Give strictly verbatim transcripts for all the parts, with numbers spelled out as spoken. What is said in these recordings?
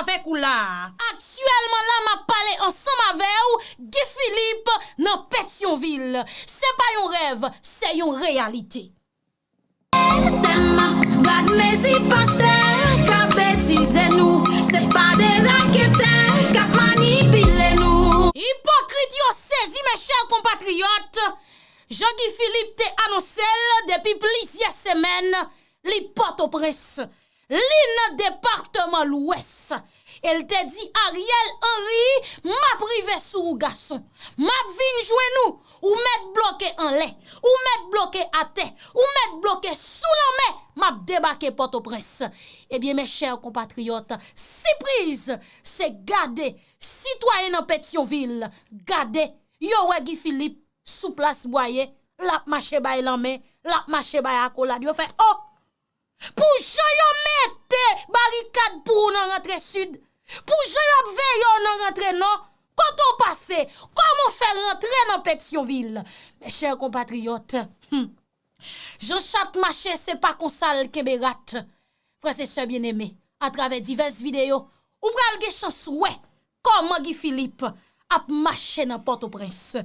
avèk ou la a. Aktyèlman la, m ap pale ansanm avè w, Guy Philippe nan Petyonvil. Se pa yon rèv, se yon reyalite. Sèlman, gad mezi pastè k ap betize nou. Se pa de raketè k ap manipile nou. Ipokrit yo sezi, mes chers compatriotes. Jean Guy Philippe te anonse l depi plizyè semèn, li Pòtoprens, li nan depatman Lwès. E l te di Ariel Henry, "M ap rive sou ou, gason. M ap vin jwenn ou. Ou mèt bloke anlè, ou mèt bloke atè, ou mèt bloke sou lanmè. M ap debake Pòtoprens." Ebyen, mes chers compatriotes, sipriz, se gade sitwayen nan Petyonvil, gade, yo wè Guy Philippe sou plas Bwaye, l ap mache bay lanmen, l ap mache bay akolad. Yo fè, "O! Pou jan yo mete barikad pou ou nan rantre Sid, pou jan y ap veye w nan rantre Nò, kote w pase, kòman w fè rantre nan Petyonvil?" Mes chers compatriotes, hmm. Jan chat mache, se pa konsa l kenbe rat. Frè e sè byeneme, atravè divès videyo, ou pral gen chans wè kòman Guy Philippe ap mache nan Pòtoprens.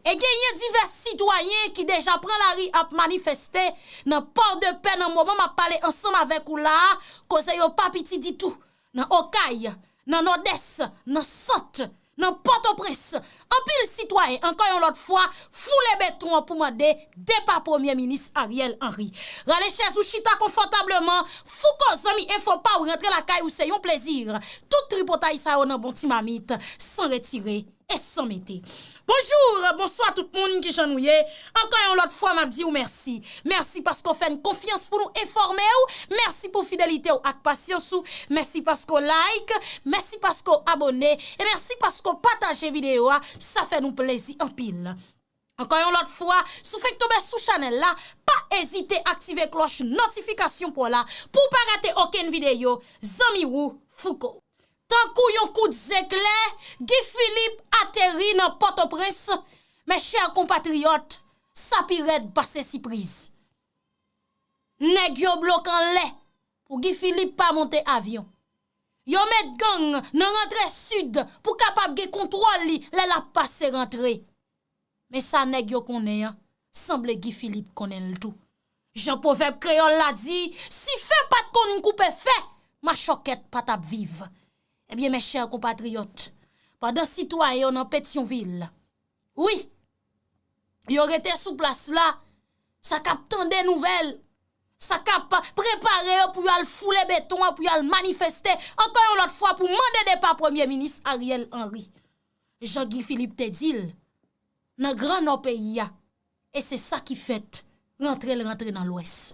E genyen divès sitwayen ki deja pran lari ap manifeste nan Pòdepè nan moman m ap pale ansanm avèk ou la a, koze yo pa piti ditou. Nan Okay, nan Nòdès, nan Sant, nan Pòtoprens, anpil sitwayen, ankò yon lòt fwa, foule beton an pou mande depa Premye Minis Ariel Henry. Rale chèz ou, chita konfòtableman. Fouco, zanmi enfo pa w, rantre lakay ou, se yon plezi. Tout tripotay sa yo nan bon ti mamit, san retire e san mete. Bonjou, bonswa tout moun, kijan nou ye? Ankò yon lòt fwa, m ap di w mèsi. Mèsi paske w fè n konfyans pou nou enfòme w. Mèsi pou fidelite w ak pasyans ou. Mèsi paske w like. Mèsi paske w abòne. E mèsi paske w pataje videyo a. Sa fè nou plezi anpil. Ankò yon lòt fwa, si w fenk tonbe sou chanèl la, pa ezite aktive klòch notifikasyon pa w la pou w pa rate okenn videyo. Zanmi w, Fouco. Tankou yon kout zeklè, Guy Philippe ateri nan Pòtoprens. Mes chers compatriotes, sa pi rèd pase sipriz. Nèg yo bloke anlè pou Guy Philippe pa monte avyon. Yo met gang nan rantre Sid pou kapab gen kontwòl li lè l ap pase rantre. Men sa nèg yo konnen an, sanble Guy Philippe konnen l tou. Jan pwovèb kreyòl la di, si fè pa t konn koupe fè, machòkèt pa t ap viv. Ebyen, mes chers compatriotes, pandan sitwayen yo nan Petyonvil, wi, yo rete sou plas la, sa k ap tande nouvèl, sa k ap prepare yo pou y al foule beton an, pou y al manifeste, ankò yon lòt fwa pou mande depa Premye Minis Ariel Henry. Jan Guy Philippe te di l, nan Gran Nò peyi a, e se sa ki fèt, rantre l rantre nan Lwès.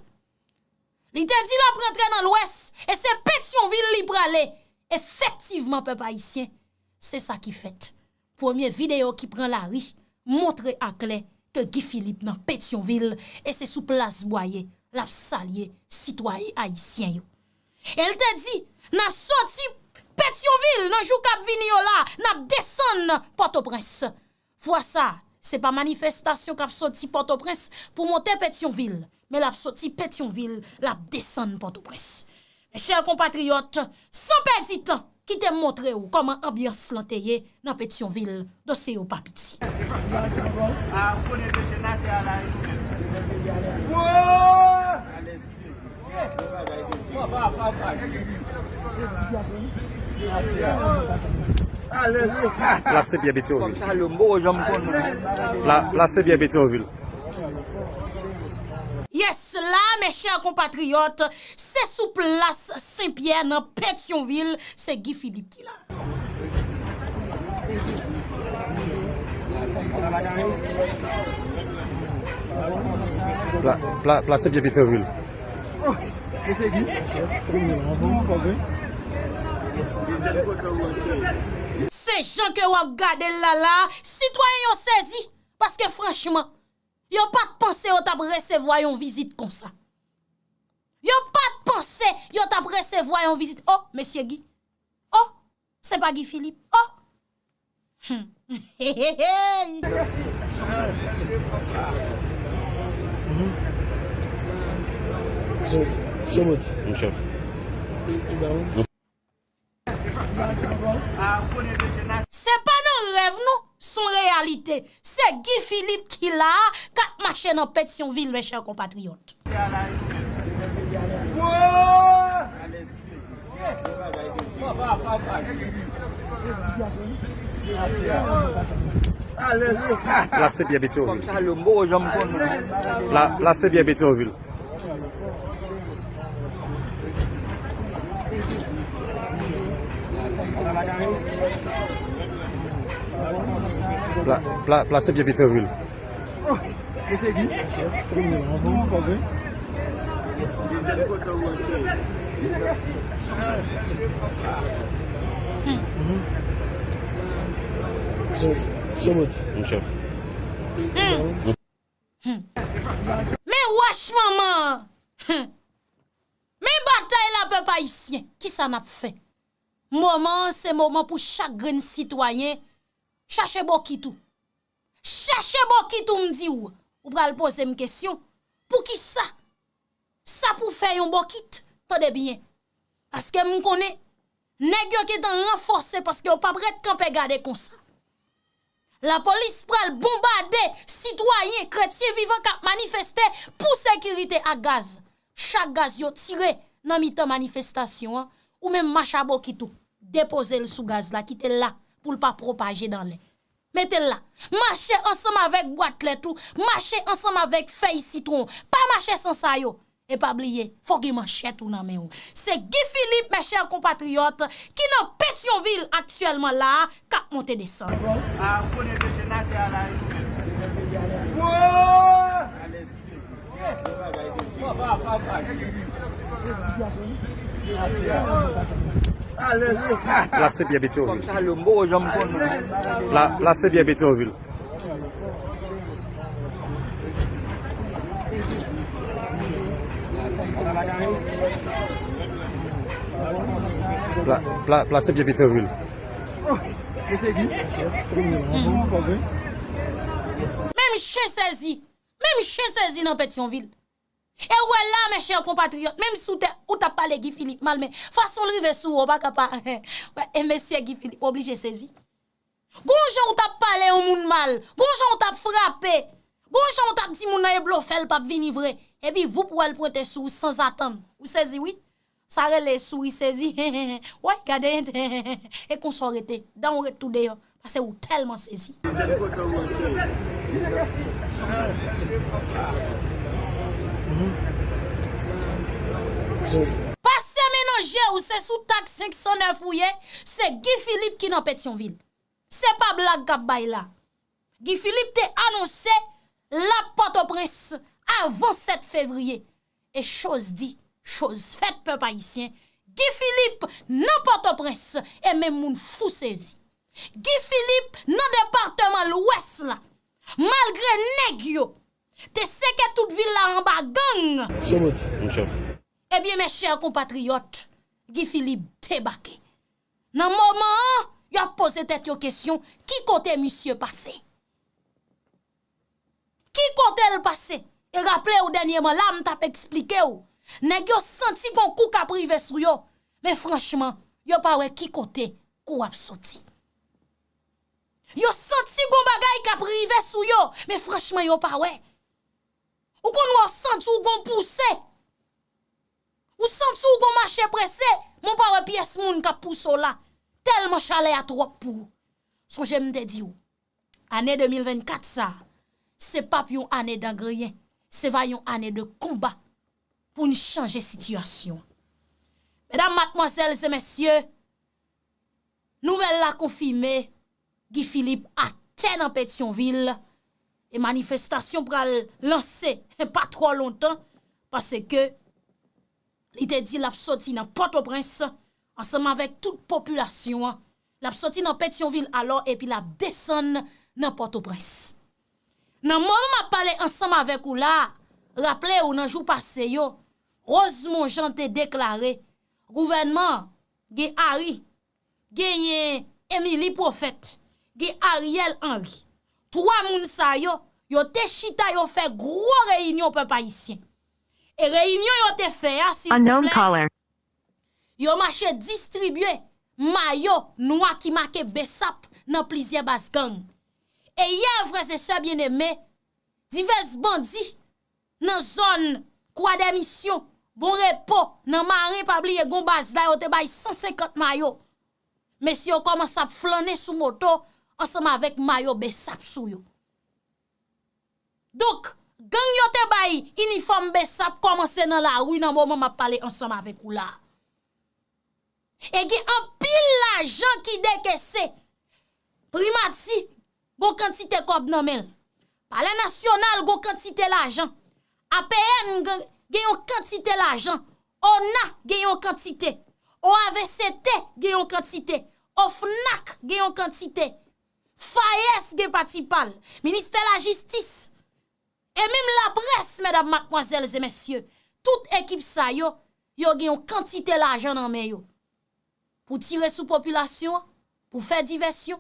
Li te di l ap rantre nan Lwès, e se Petyonvil li prale. Efektivman, pèp ayisyen, se sa ki fèt. Premye videyo ki pran lari montre aklè ke Guy Philippe nan Petyonvil, e se sou plas Bwaye l ap salye sitwayen ayisyen yo. E l te di, n ap soti Petyonvil nan jou k ap vini yo la, n ap desann Pòtoprens. Fwa sa, se pa manifestasyon k ap soti Pòtoprens pou monte Petyonvil, men l ap soti Petyonvil, l ap desann Pòtoprens. Mes chers compatriotes, san pèdi tan, kite m montre w kòman anbyans lan te ye nan Petyonvil, dosye yo pa piti. Plase pye Petyonvil. Pla-, plase pye Petyonvil. Yes, la, mes chers compatriotes, se sou plas Senpyè nan Petyonvil, se Guy Philippe ki la. Pla-, pla-, plase pye Petyonvil. Se jan ke w ap gade l la la, sitwayen yo sezi, paske franchman, yo pa t panse yo t ap resevwa yon vizit konsa. Yo pa t panse yo t ap resevwa yon vizit. O, mesye Guy. O, se pa Guy Philippe. O! Hmm. Hey, hey, hey. So, so much. Mon chèf. Ou down? Se Guy Philippe ki la a, k ap mache nan Petyonvil, mes chers compatriotes. Plas Senpyè Petyonvil. Pla-, Plas Senpyè Petyonvil. Pla-, pla-, Plas Senpyè Petyonvil. Men wòch manman an! Men batay la, pèp ayisyen, kisa n ap fè? Moman an, se moman pou chak grenn sitwayen chache bokit ou. Chache bokit ou, m di w. Ou pral poze m kesyon. Poukisa? Sa pou fè yon bokit? Tande byen. Paske m konnen nèg yo gentan ranfòse paske yo p ap ret kanpe gade konsa. Lapolis pral bonbade sitwayen kretyen vivan k ap manifeste pou sekirite ak gaz. Chak gaz yo tire nan mitan manifestasyon an, ou menm mache a bokit ou, depoze l sou gaz la, kite l la pou l pa pwopaje nan lè. Mete l la. Mache ansanm avèk bwat lèt ou, mache ansanm avèk fèy sitwon. Pa mache san sa yo. E pa bliye, fò gen manchèt ou nan men w. Se Guy Philippe, mes chers compatriotes, ki nan Petyonvil aktyèlman la a, k ap monte desann. Plas Senpyè Petyonvil. Pla-, Plas Senpyè Petyonvil. Pla-, pla-, Plas Senpyè Petyonvil. Menm chen sezi, menm chen sezi nan Petyonvil. E w wè la, mes chers compatriotes, menm si w te, ou t ap pale Guy Philippe mal, men fason l rive sou ou, ou pa ka pa, e mesye Guy Philippe oblije sezi. Gon jan ou t ap pale yon moun mal, gon jan ou t ap frape, gon jan ou t ap di moun nan e blofè l p ap vini vre, epi voup ou wè l pwente sou ou sanzatann. Ou sezi wi. Sa rele souri sezi. Woy, gade, e konsa w rete, dan w ret tou deyò, paske ou tèlman sezi. Pase menanje w, se sou tak senk san nèf ou ye, se Guy Philippe ki nan Petyonvil. Se pa blag k ap bay la. Guy Philippe te anonse l ap Pòtoprens avan sèt fevriye. E choz di, choz fèt, pèp ayisyen. Guy Philippe nan Pòtoprens, e menm moun fou sezi. Guy Philippe nan depatman Lwès la. Malgre nèg yo te seke tout vil la anba gang. Ebyen, mes chers compatriotes, Guy Philippe debake. Nan moman an, y ap poze tèt yo kesyon, ki kote misye pase? Ki kote l pase? E raple w dènyèman la, m t ap eksplike w, nèg yo santi gon kou k ap rive sou yo, men franchman, yo pa wè ki kote kou ap soti. Yo santi gon bagay k ap rive sou yo, men franchman, yo pa wè. Ou konn wè w santi w gon pouse. Ou santi w gon mache prese, men w pa wè pyès moun k ap pouse w la. Tèlman chalè a twòp pou ou. Sonje m te di w, ane de mil vennkat sa a, se p ap yon ane dangriyen, se va yon ane de konba pou n chanje sitiyasyon. Medam, madmwazèl e mesye, nouvèl la konfime, Guy Philippe atè nan Petyonvil, e manifestasyon pral lanse pa twò lontan, paske li te di l ap soti nan Pòtoprens ansanm avèk tout popilasyon an. L ap soti nan Petyonvil alò epi l ap desann nan Pòtoprens. Nan moman m ap pale ansanm avèk ou la, raple w nan jou pase yo, Rosemond Jean te deklare gouvènman an gen Harry, genyen Émilie Prophète, gen Ariel Henry. Twa moun sa yo, yo te chita, yo fè gwo reyinyon, pèp ayisyen. E reyinyon yo te fè a, silvouplè, yo mache distribye mayo nwa ki make BSAP nan plizyè baz gang. E yè, frè e sè byeneme, divès bandi nan zòn Kwa dè Misyon, Bon Repo, nan Maren, pa bliye gon baz la, yo te bay san senkant mayo. Mesye yo kòmanse ap flannen sou moto ansanm avèk mayo Besap sou yo. Donk, gang yo te bay inifòm Besap kòmanse nan lari nan moman m ap pale ansanm avèk ou la. E gen anpil lajan ki dekese. Primati gon kantite kòb nan men l. Palè Nasyonal gon kantite lajan. A P N gen, gen yon kantite lajan. O N A gen yon kantite. O A V C T gen yon kantite. O F N A C gen yon kantite. FAES gen pati pa l. Ministè Lajistis. E menm laprès, medam, madmwazèl e mesye, tout ekip sa yo, yo gen yon kantite lajan nan men yo. Pou tire sou popilasyon an, pou fè divèsyon,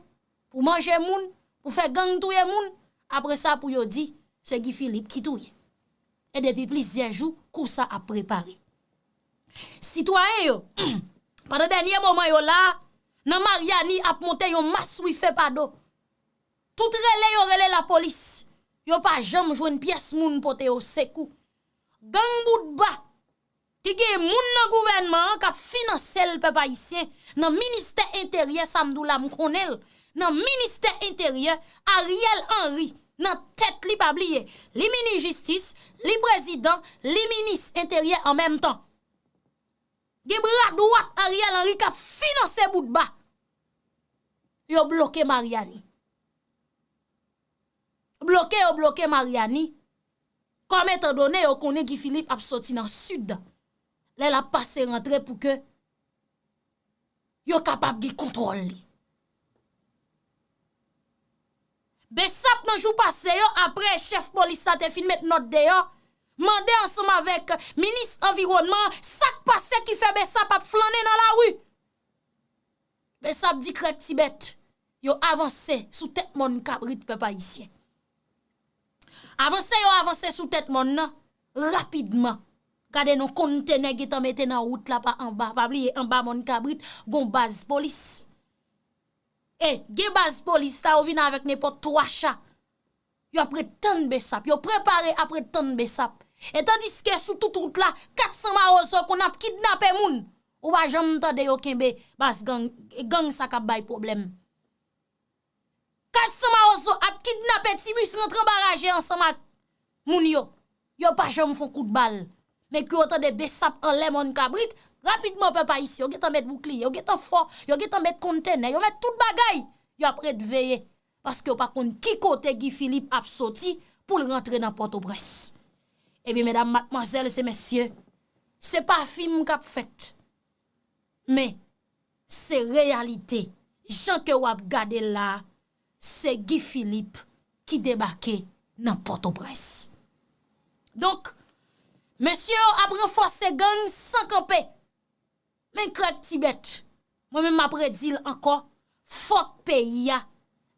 pou manje moun, pou fè gang touye moun, apre sa pou yo di, se Guy Philippe ki touye. E depi plizyè jou, kou sa ap prepare. Sitwayen yo, pandan dènye moman yo la, nan Maryani ap monte yon mas wife pa do. Tout rele yo rele lapolis, yo pa janm jwenn pyès moun pote yo sekou. Gang bout ba, ki gen moun nan gouvènman an k ap finanse l, pèp ayisyen, nan ministè enteryè, sa m di w la m konnen l, nan ministè enteryè, Ariel Henry, nan tèt li, pa bliye, li minis jistis, li prezidan, li minis enteryè an menm tan. Gen bra dwat Ariel Henry k ap finanse bout ba. Yo bloke Maryani. Bloke yo bloke Maryani. Kòm etandone yo konnen Guy Philippe ap soti nan sid. Lè l ap pase rantre pou ke yo kapab gen kontwòl li. Besap nan jou pase yo, apre chèf polis la te fin met nòt deyò, mande ansanm avèk minis anviwònman an sa k pase ki fè Besap ap flannen nan lari. Besap di krèk ti bèt, yo avanse sou tèt mòn kabrit pèp ayisyen. Avanse yo avanse sou tèt mòn nan, rapidman. Gade non kontenè gentan mete nan wout la pa anba. Pa bliye anba mòn kabrit, gon baz polis. E, gen baz polis la, yo vin avèk nenpòt twa cha. Yo ap ret tann Besap. Yo prepare ap ret tann Besap. E tandiske sou tout wout la, kat san mawozo konn ap kidnape moun. Ou pa janm tande yo kenbe baz gang, gang sa k ap bay pwoblèm. Kat san mawozo ap kidnape ti bis rantre anba raje ansanm ak moun yo. Yo pa janm fè yon kout bal. Men kou yo tande Besap anlè mòn kabrit, rapidman pèp ayisyen, yo gentan met boukliye, yo gentan fò, yo gentan met kontenè, yo met tout bagay. Yo ap ret veye. Paske yo pa konn ki kote Guy Philippe ap soti pou l rantre nan Pòtoprens. Ebyen, medam, madmwazèl e mesye, se pa fim k ap fèt. Men, se reyalite. Jan ke w ap gade l la, se Guy Philippe ki debake nan Pòtoprens. Donk, mesye yo ap ranfòse gang san kanpe. Men krèk ti bèt, mwen menm m ap redi l ankò, fòk peyi a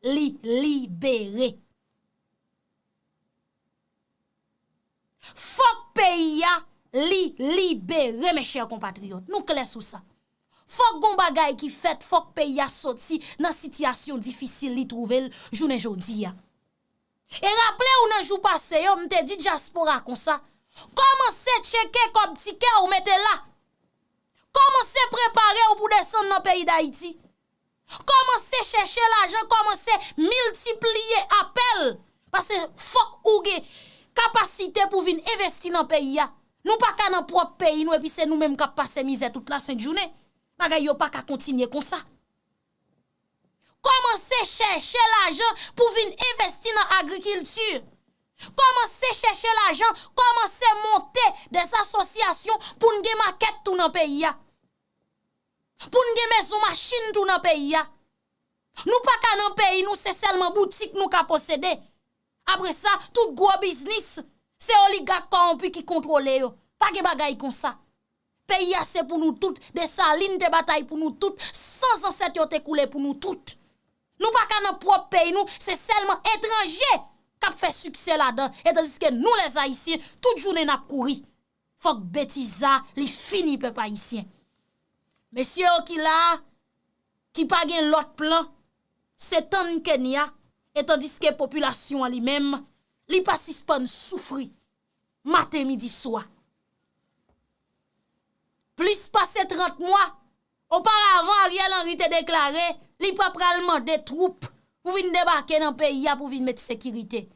li libere. Fòk peyi a li libere, mes chers compatriotes. Nou klè sou sa. Fòk gon bagay ki fèt, fòk peyi a soti nan sitiyasyon difisil li twouve l jounen jodi a. E raple w nan jou pase yo, m te di dyaspora konsa, kòmanse tcheke kòb tikè w mete la. Kòmanse prepare w pou desann nan peyi Dayiti. Kòmanse chèche lajan, kòmanse miltipliye apèl. Paske fòk ou gen kapasite pou vin envesti nan peyi a. Nou pa ka nan pwòp peyi nou epi se nou menm k ap pase mizè tout lasent jounen. Bagay yo pa ka kontinye konsa. Kòmanse chèche lajan pou vin envesti nan agrikilti. Kòmanse chèche lajan, kòmanse monte dèzasosyasyon pou n gen makèt tou nan peyi a. Pou n gen mezon machin tou nan peyi a. Nou pa ka nan peyi nou, se sèlman boutik nou ka posede. Apre sa, tout gwo biznis, se oligak kòwonpi ki kontwole yo. Pa gen bagay konsa. Peyi a se pou nou tout. Desalin te batay pou nou tout. San zansèt yo te koule pou nou tout. Nou pa ka nan pwòp peyi nou, se sèlman etranje k ap fè siksè ladan. E tandiske nou, lèzayisyen, tout jounen n ap kouri. Fòk betiz sa, li fini, pèp ayisyen. Mesye yo ki la a, ki pa gen lòt plan, se tann Kenya, e tandiske popilasyon an li menm, li pa sispann soufri maten, midi, swa. Plis pase trant mwa oparavan, Ariel Henry te deklare li pa pral mande twoup pou vin debake nan peyi a pou vin met sekirite.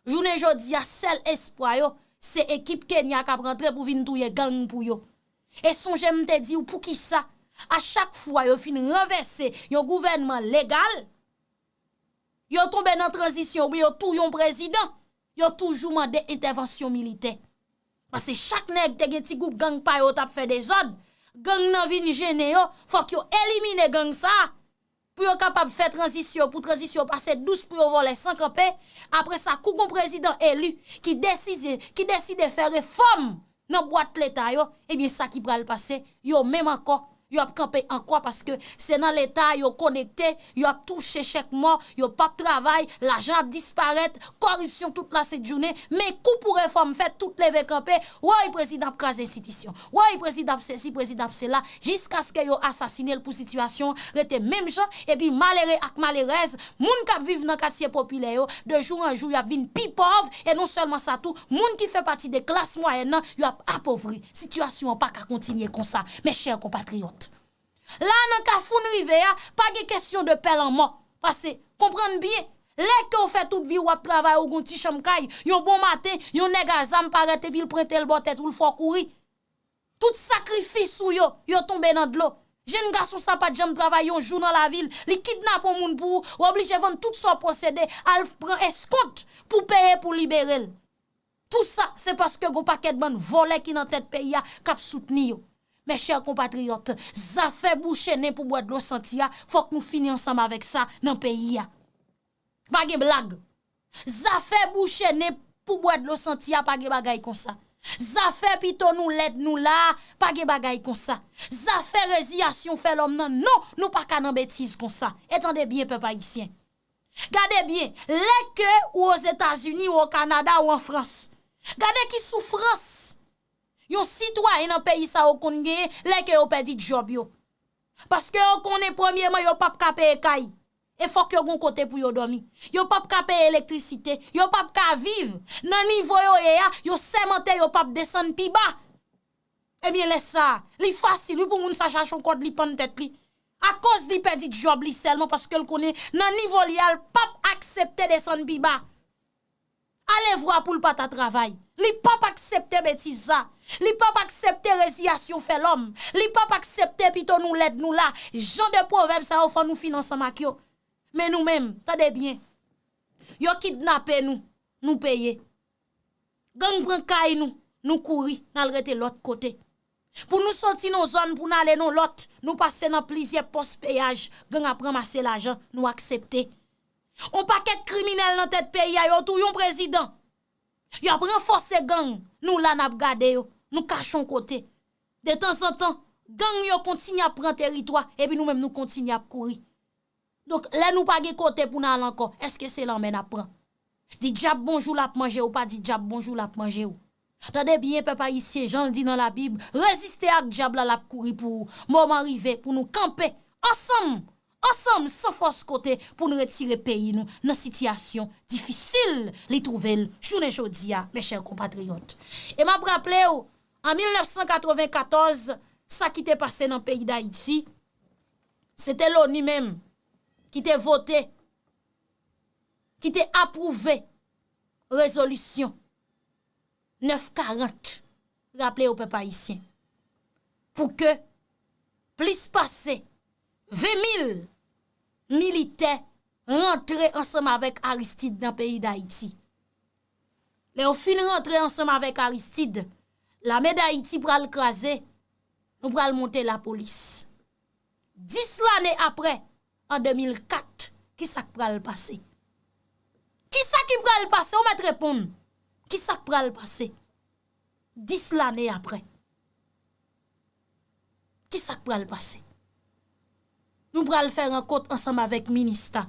Jounen jodi a, sèl espwa yo, se ekip Kenya k ap rantre pou vin touye gang pou yo. E sonje m te di w poukisa, a chak fwa yo fin ranvèse yon gouvènman legal, yo tonbe nan tranzisyon oubyen yo touye yon prezidan, yo toujou mande entèvansyon militè. Paske chak nèg te gen ti gwoup gang pa yo t ap fè dezòd, gang nan vin jennen yo, fòk yo elimine gang sa a, pou yo kapab fè tranzisyon, pou tranzisyon pase dous, pou yo vòlè san kanpe. Apre sa, kou gon prezidan eli ki desize, ki deside fè refòm nan bwat leta yo, ebyen sa ki pral pase, yo menm ankò, yo ap kanpe ankò paske se nan leta yo konekte, yo ap touche chèk mò, yo p ap travay, lajan ap disparèt, kòripsyon tout lasent jounen, men kou pou refòm fèt, tout leve kanpe, woy prezidan ap kraze enstitisyon, woy prezidan ap sesi, prezidan ap sela, jiskaske yo asasine l pou sitiyasyon rete menm jan, epi malere ak malerèz, moun k ap viv nan katye popilè yo, de jou an jou, y ap vin pi pòv, e non sèlman sa tou, moun ki fè pati de klas mwayèn nan, y ap apovri. Sitiyasyon an pa ka kontinye konsa, mes chers compatriotes. La, nan kafou n rive a, pa gen kesyon de pè lanmò. Paske, konprann byen, lè ke w fè tout vi w ap travay, ou gon ti chanm kay, yon bon maten, yon nèg a zam parèt epi l pwente l bò tèt ou, l fè w kouri. Tout sakrifis ou yo, yo tonbe nan dlo. Jenn gason sa pa t janm travay yon jou nan lavi l, li kidnape yon moun pou ou, ou oblije vann tout sa w posede, al pran eskont pou peye pou libere l. Tou sa, se paske gon pakèt bann vòlè ki nan tèt peyi a k ap soutni yo. Mes chers compatriotes, zafè bouche nen pou bwè dlo santi a, fòk nou fini ansanm avèk sa nan peyi a. Pa gen blag. Zafè bouche nen pou bwè dlo santi a, pa gen bagay konsa. Zafè pito nou lèd nou la, pa gen bagay konsa. Zafè reziyasyon fè lòm nan, non, nou pa ka nan betiz konsa. E tande byen, pèp ayisyen. Gade byen, lè ke ou Ozetazini, ou o Kanada, ou an Frans, gade ki soufrans yon sitwayen nan peyi sa yo konn genyen lè ke yo pèdi djòb yo. Paske yo konnen, premyeman, yo p ap ka peye kay. E fòk yo gon kote pou yo dòmi. Yo p ap ka peye elektrisite. Yo p ap ka viv. Nan nivo yo ye a, yo sèmante yo p ap desann pi ba. Ebyen, lè sa a, li fasil, wi, pou moun sa chache yon kòd, li pann tèt li. Akoz li pèdi djòb li sèlman, paske l konnen nan nivo li a, l p ap aksepte desann pi ba. Alevwa pou l pa ta travay. Li p ap aksepte betiz sa. Li p ap aksepte reziyasyon fè lòm. Li p ap aksepte pito nou lèd nou la. Jan de pwovèb sa yo, fò nou fin ansanm ak yo. Men nou menm, tande byen. Yo kidnape nou, nou peye. Gang pran kay nou, nou kouri, n al rete lòt kote. Pou nou soti nan zòn, pou n ale nan lòt, nou pase nan plizyè pòs peyaj, gang ap ranmase lajan, nou aksepte. On pakèt kriminèl nan tèt peyi a, yo touye yon prezidan. Y ap ranfòse gang, nou la n ap gade yo, nou kache yon kote. Detanzantan, gang yo kontinye ap pran teritwa, epi nou menm nou kontinye ap kouri. Donk, lè nou pa gen kote pou n al ankò, èske se lanmè n ap pran? Di dyab bonjou, l ap manje w, pa di dyab bonjou, l ap manje w. Tande byen, pèp ayisyen, jan l di nan Labib, reziste ak dyab la, l ap kouri pou ou. Moman rive pou nou kanpe ansanm, ansanm, san fòs kote, pou n retire peyi nou nan sitiyasyon difisil li twouve l jounen jodi a, mes chers compatriotes. E m ap raple w, an mil nèf san katreven katòz, sa ki te pase nan peyi Dayiti, se te loni menm ki te vote, ki te apwouve rezolisyon nèf karant, raple yo, pèp ayisyen, pou ke plis pase ven mil militè rantre ansanm avèk Aristide nan peyi Dayiti. Lè yo fin rantre ansanm avèk Aristide, lame Dayiti pral kraze, nou pral monte lapolis. Dis lane apre, an de mil kat, ki sa k pral pase? Ki sa ki pral pase? Ou mèt reponn. Ki sa k pral pase? Dis lane apre. Ki sa k pral pase? Nou pral fè rankont ansanm avèk Minista.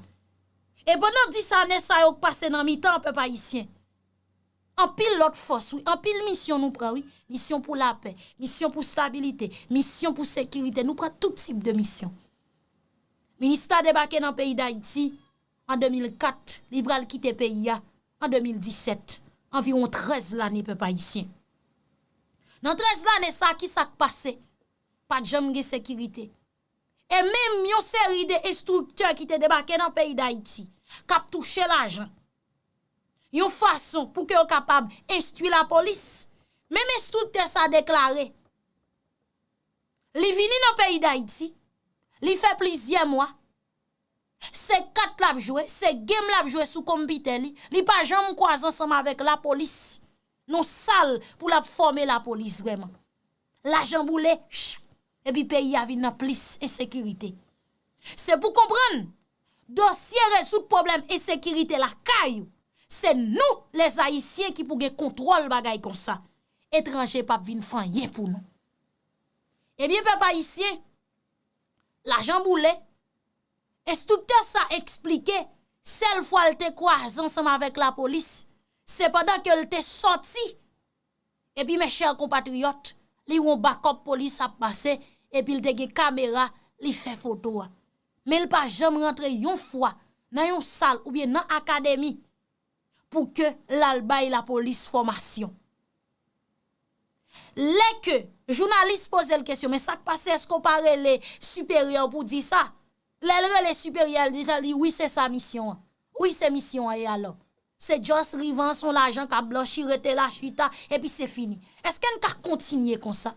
E pandan dis ane sa yo k pase nan mitan, pèp ayisyen, anpil lòt fòs, wi, anpil misyon nou pran, wi. Misyon pou lapè, misyon pou stabilite, misyon pou sekirite. Nou pran tout tip de misyon. Minista debake nan peyi Dayiti, an de mil kat, li pral kite peyi a an de mil disèt, anviwon trèz lane, pèp ayisyen. Nan trèz lane sa, ki sa k pase? Pa t janm gen sekirite. E menm yon seri de enstriktè ki te debake nan peyi Dayiti, k ap touche lajan, yon fason pou ke yo kapab enstwi lapolis. Menm enstriktè sa deklare, li vini nan peyi Dayiti, li fè plizyè mwa, se kat l ap jwe, se game l ap jwe sou konpitè li, li pa janm kwaze ansanm avèk lapolis nan sal pou l ap fòme lapolis vrèman. Lajan boule, ch, epi peyi a vin nan plis ensekirite. Se pou konprann, dosye rezoud pwoblèm ensekirite lakay ou, se nou, lèzayisyen, ki pou gen kontwòl bagay konsa. Etranje p ap vin fè anyen pou nou. Ebyen, pèp ayisyen, lajan boule. Enstriktè sa eksplike, sèl fwa l te kwaze ansanm avèk lapolis, se pandan ke l te sòti. Epi, mes chers compatriotes, li wè yon bakòp polis ap pase, epi l te gen kamera, li fè foto a. Men l pa janm rantre yon fwa nan yon sal oubyen nan akademi pou ke l al bay lapolis fòmasyon. Lè ke jounalis poze l kesyon, "Men sa k pase, èske w pa rele siperyè w pou di sa?" Lè l rele siperyè l, di sa, li, "Wi, se sa misyon an. Wi, se misyon an, e alò? Se just rive an, se yon lajan k ap blanchi, rete la chita, epi se fini." Èske n ka kontinye konsa?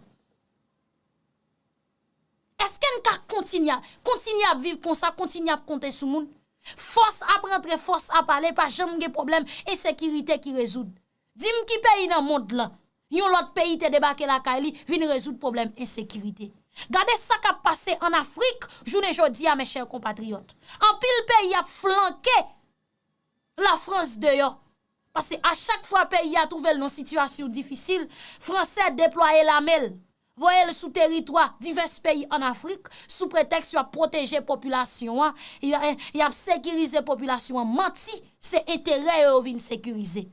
Èske n ka kontinye, kontinye ap viv konsa, kontinye ap konte sou moun? Fòs ap rantre, fòs ap ale, pa janm gen pwoblèm ensekirite ki rezoud. Di m ki peyi nan mond lan, yon lòt peyi te debake lakay li, vin rezoud pwoblèm ensekirite. Gade sa k ap pase ann Afrik, jounen jodi a, mes chers compatriotes. Anpil peyi ap flanke Lafrans deyò. Paske a chak fwa peyi a twouve l nan sitiyasyon difisil, Fransè deplwaye lame l, voye l sou teritwa divès peyi ann Afrik, sou pretèks y ap pwoteje popilasyon an, y, y ap sekirize popilasyon an. Manti, se enterè yo yo vin sekirize.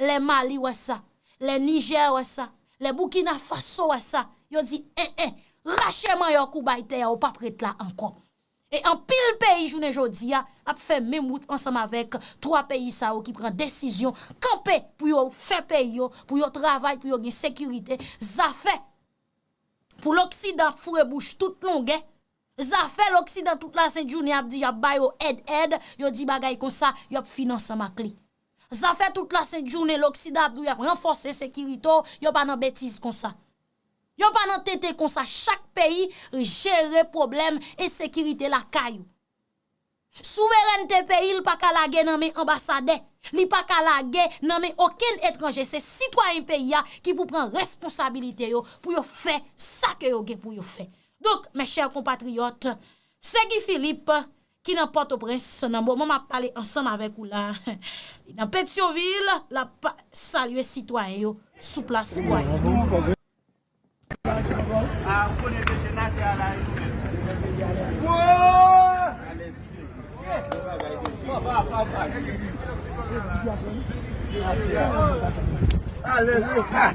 Lè Mali wè sa, lè Nijè wè sa, lè Boukina Faso wè sa, yo di, "En, en, rache manyòk ou bay tè a, ou p ap ret la ankò." E anpil peyi jounen jodi a ap fè menm wout ansanm avèk twa peyi sa yo ki pran desizyon kanpe pou yo fè peyi yo, pou yo travay, pou yo gen sekirite. Zafè pou Loksidan ap foure bouch tout longè. Zafè Loksidan tout lasent jounen ap di y ap ba yo èd, èd, yo di bagay konsa, y ap fin ansanm ak li. Zafè tout lasent jounen Loksidan ap di w y ap ranfòse sekirite w, yo pa nan betiz konsa. Yo pa nan tenten konsa, chak peyi jere pwoblèm ensekirite lakay ou. Souverènte peyi l pa ka lage nan men anbasadè, li pa ka lage nan men okenn etranje. Se sitwayen peyi a ki pou pran responsabilite yo pou yo fè sa ke yo gen pou yo fè. Donk, mes chers compatriotes, se Guy Philippe ki nan Pòtoprens nan moman m ap pale ansanm avèk ou la. Li nan Petyonvil, l ap salye sitwayen yo sou plas Pwayi.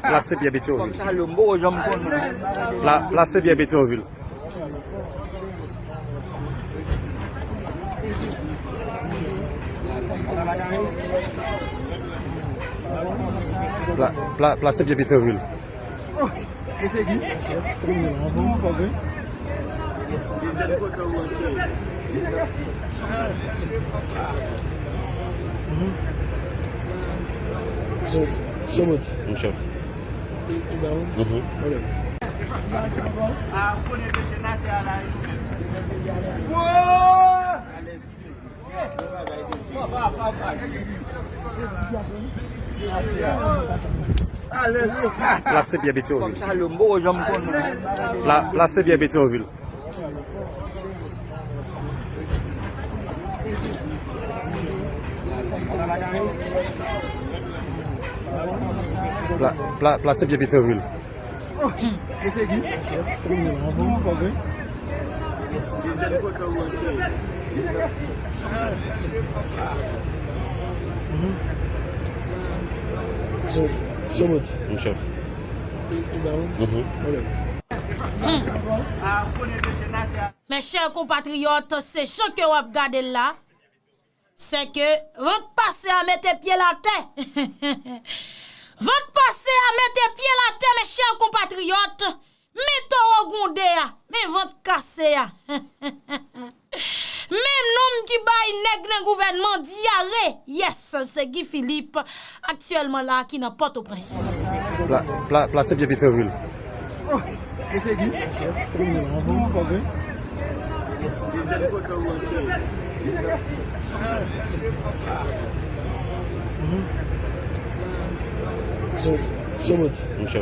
Plas Senpyè Petyonvil. Pla-, Plas Senpyè Petyonvil. Pla-, pla-, Plas Senpyè Petyonvil. So much. Tout bon? Mhm. Ok. Plas Senpyè Petyonvil. Pla-, Plas Senpyè Petyonvil. Pla-, pla-, Plas Senpyè Petyonvil. So much. Tout bon? Mhm. Ok. Mes chers compatriotes, se jan ke w ap gade l la. Sèke vant pase a mete pye l atè. Vant pase a mete pye l atè, mes chers compatriotes. Men towo gwonde a, men vant kase a. Menm nonm ki bay nèg nan gouvènman dyare, yes, se Guy Philippe, aktyèlman la ki nan Pòtoprens. Pla, pla, plase byen Petyonvil. Monchè.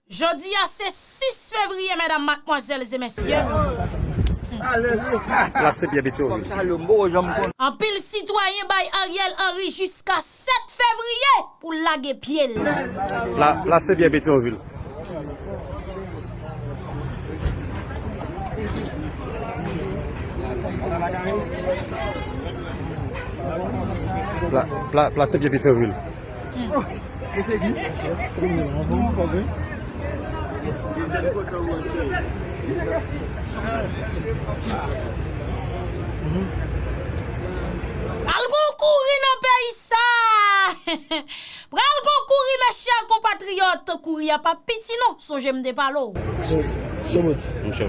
Jodi a se sis fevriye, medam, madmwazèl e mesye. Plase byen Petyonvil. Anpil sitwayen bay Ariel Henry jiska sèt fevriye pou l lage pye l. Pla, plase byen Petyonvil. Pla, pla, plase byen Petyonvil. Pral gon kouri nan peyi sa. Pral gon kouri, mes chers compatriotes. Kouri a p ap piti non, sonje m te pale w. Monchè.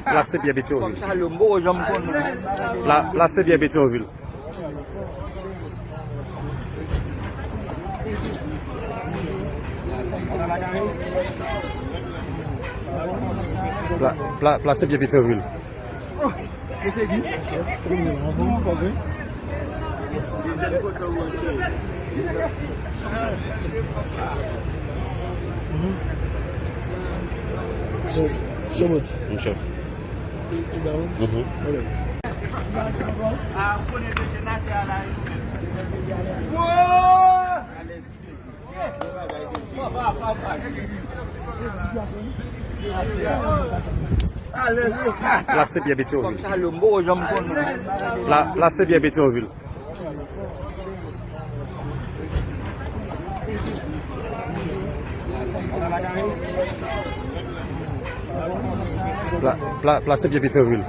Plase byen Petyonvil. Pla, plase byen Petyonvil. Pla, pla, plase byen Petyonvil. Monchè. Plase byen Petyonvil. Pla, plase byen Petyonvil. Pla, pla, plase byen Petyonvil.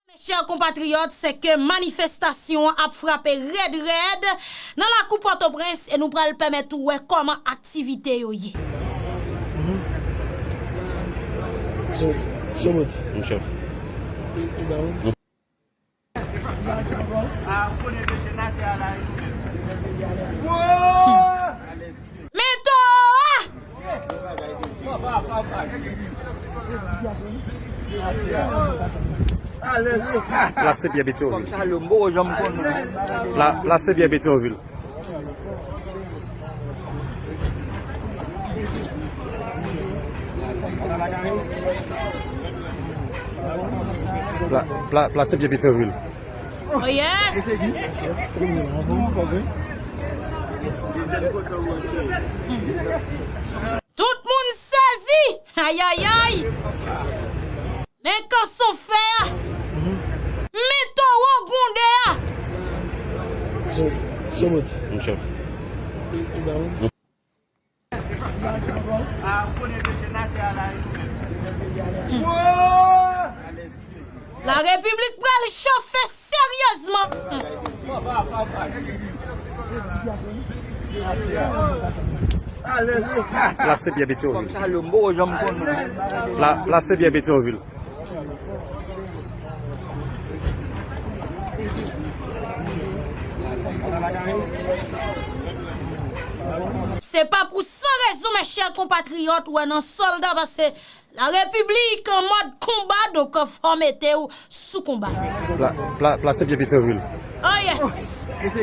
Mes chers compatriotes, se ke manifestasyon an ap frape rèd rèd nan lakou Pòtoprens e nou pral pèmèt ou wè kòman aktivite yo ye. Monchè. Men towo a! Plase byen Petyonvil. Pla, plase byen Petyonvil. Pla, pla, plase byen Petyonvil. Oh yes! Tout moun sezi! Ayayay! Men kanson fè a! Men towo gwonde a! Monchè. Larepiblik pral chofe seryezman. Plase byen Petyonvil. Pla, plase byen Petyonvil. Se pa pou san rezon, mes chers compatriotes, ou wè nan sòlda, paske la repiblik an mòd konba, donk fò mete w sou konba. Pla, pla, plase byen Petyonvil. Oh yes! Monchè.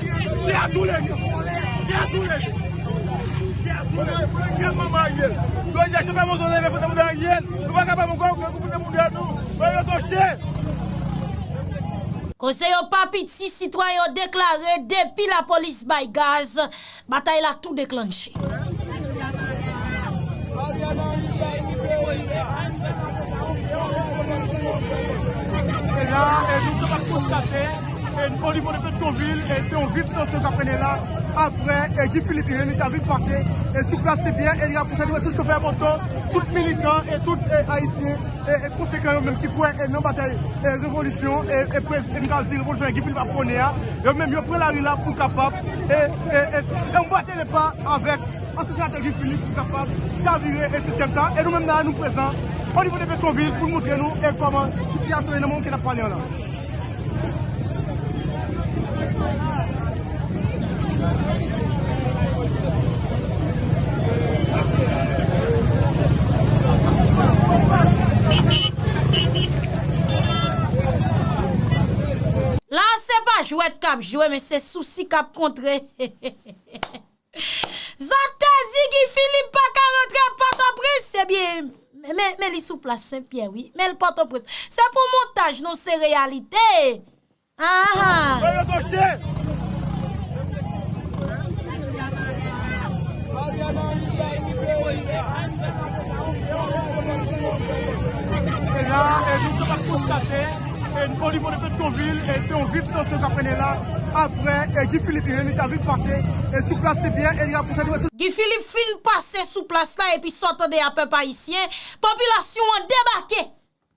Ki a tou leve. Ki a tou leve. Ki a tou leve. Ki a manman Ariel. Yo di a chèf a moto leve fout nan moun Ariel. Nou pa kapab ankò, nou fout nan moun nou. Yo yo toche. Koze yo pa piti, sitwayen yo deklare depi lapolis bay gaz, batay la tou deklanche. E la, e nou kapab konstate, e o nivo de Petyonvil, e se yon viv tansyon k ap mennen la. Apre, e, Guy Philippe, li menm, li ta vin pase, e, sou plas Senpyè, e li akonpanye tout chofè moto, tout militan, e tout, e, Ayisyen, e, e konsekan yo menm ki kwè, e, nan batay, e, revolisyon, e, e prez-, e m ka di revolisyon Guy Philippe ap pwone a, yo menm, yo pran lari la pou kapab, e, e, e, e anbwate lepa avèk ansyen senatè Guy Philippe pou kapab chavire, e, sistèm sa. E nou menm la, nou prezan o nivo de Petyonvil pou n montre nou, e, kòman sitiyasyon ye nan moman ke n ap pale an la. La, se pa jwèt k ap jwe, men se sousi k ap kontre. Zòt te di Guy Philippe pa ka rantre Pòtoprens, ebyen, men, men li sou plas Senpyè, wi. Men l Pòtoprens. Se pou montaj, non, se reyalite. Aha. E la, e nou kapab konstate, e o nivo de Petyonvil, e se yon viv tansyon k ap mennen la. Apre, e Guy Philippe, li menm, li ta vin pase, e sou plas Senpyè, e li akonpanye tout Guy Philippe fin pase sou plas la, epi sa w tande a, pèp ayisyen, popilasyon an debake.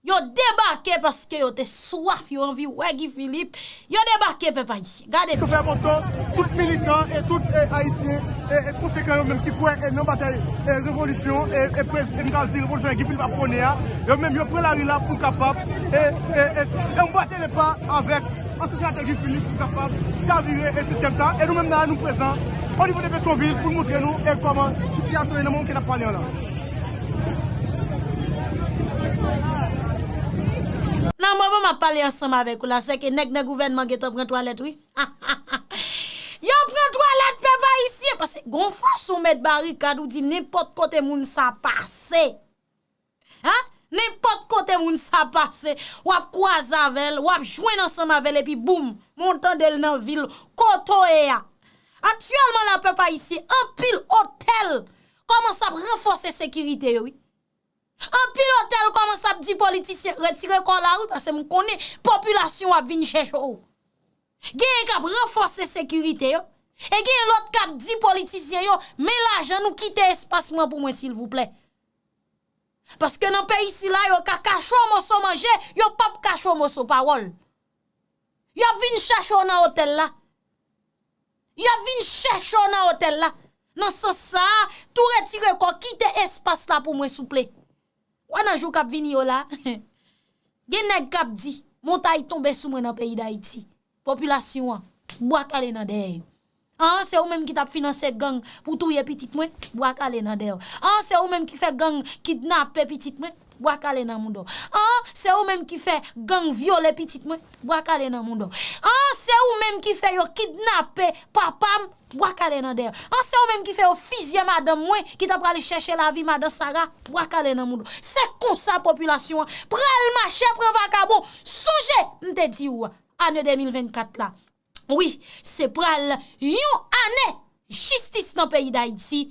Yo debake paske yo te swaf, yo anvi wè Guy Philippe. Yo debake, pèp ayisyen. Gade byen. Chofè moto, tout militan e tout, e, Ayisyen, e, e konsekan yo menm ki kwè, e, nan batay, e, revolisyon, e, e prez-, e m ka di revolisyon Guy Philippe ap pwone a, yo menm yo pran lari la pou kapab, e, e, e, e anbwate lepa avèk ansyen senatè Guy Philippe pou kapab chavire, e, sistèm sa. E nou menm la, nou prezan o nivo de Petyonvil pou n montre nou, e, kòman sitiyasyon ye nan moman ke n ap pale an la. Nan moman m ap pale ansanm avèk ou la, se ke nèg nan gouvènman gentan pran twalèt, wi. Yo pran twalèt, pèp ayisyen, paske gon fason w met barikad, ou di nenpòt kote moun sa pase. Hein? Nenpòt kote moun sa pase, w ap kwaze avè l, w ap jwenn ansanm avè l, epi boum, men w tande l nan vil kote w ye a. Aktyèlman la, pèp ayisyen, anpil otèl kòmanse ap ranfòse sekirite yo, wi. Anpil otèl kòmanse ap di politisyen, retire kò w la, wi, paske m konnen popilasyon ap vin chèche w. Genyen k ap ranfòse sekirite yo, e genyen lòt k ap di politisyen yo, men lajan nou, kite espas mwen pou mwen, silvouplè. Paske nan peyi sila, yo ka kache w moso manje, yo p ap kache w moso pawòl. Y ap vin chèche w nan otèl la. Y ap vin chèche w nan otèl la. Nan sans sa a, tou retire kò, kite espas la pou mwen, souple. Wè nan jou k ap vini yo la, gen nèg k ap di, montay tonbe sou mwen nan peyi Dayiti. Popilasyon an, bwa kale nan dèyè yo. An, se ou menm ki t ap finanse gang pou touye pitit mwen, bwa kale nan dèyè w. An, se ou menm ki fè gang kidnape pitit mwen, bwa kale nan mouda w. An, se ou menm ki fè gang vyole pitit mwen, bwa kale nan mouda w. An, se ou menm ki fè yo kidnape papa m, bwa kale nan dèyè w. An, se ou menm ki fè yo fizye madanm mwen ki t ap prale chèche lavi, madan Sara, bwa kale nan mouda w. Se konsa popilasyon an pral mache pran vakabon. Sonje, m te di w, ane de mil vennkat la, wi, se pral yon ane jistis nan peyi Dayiti.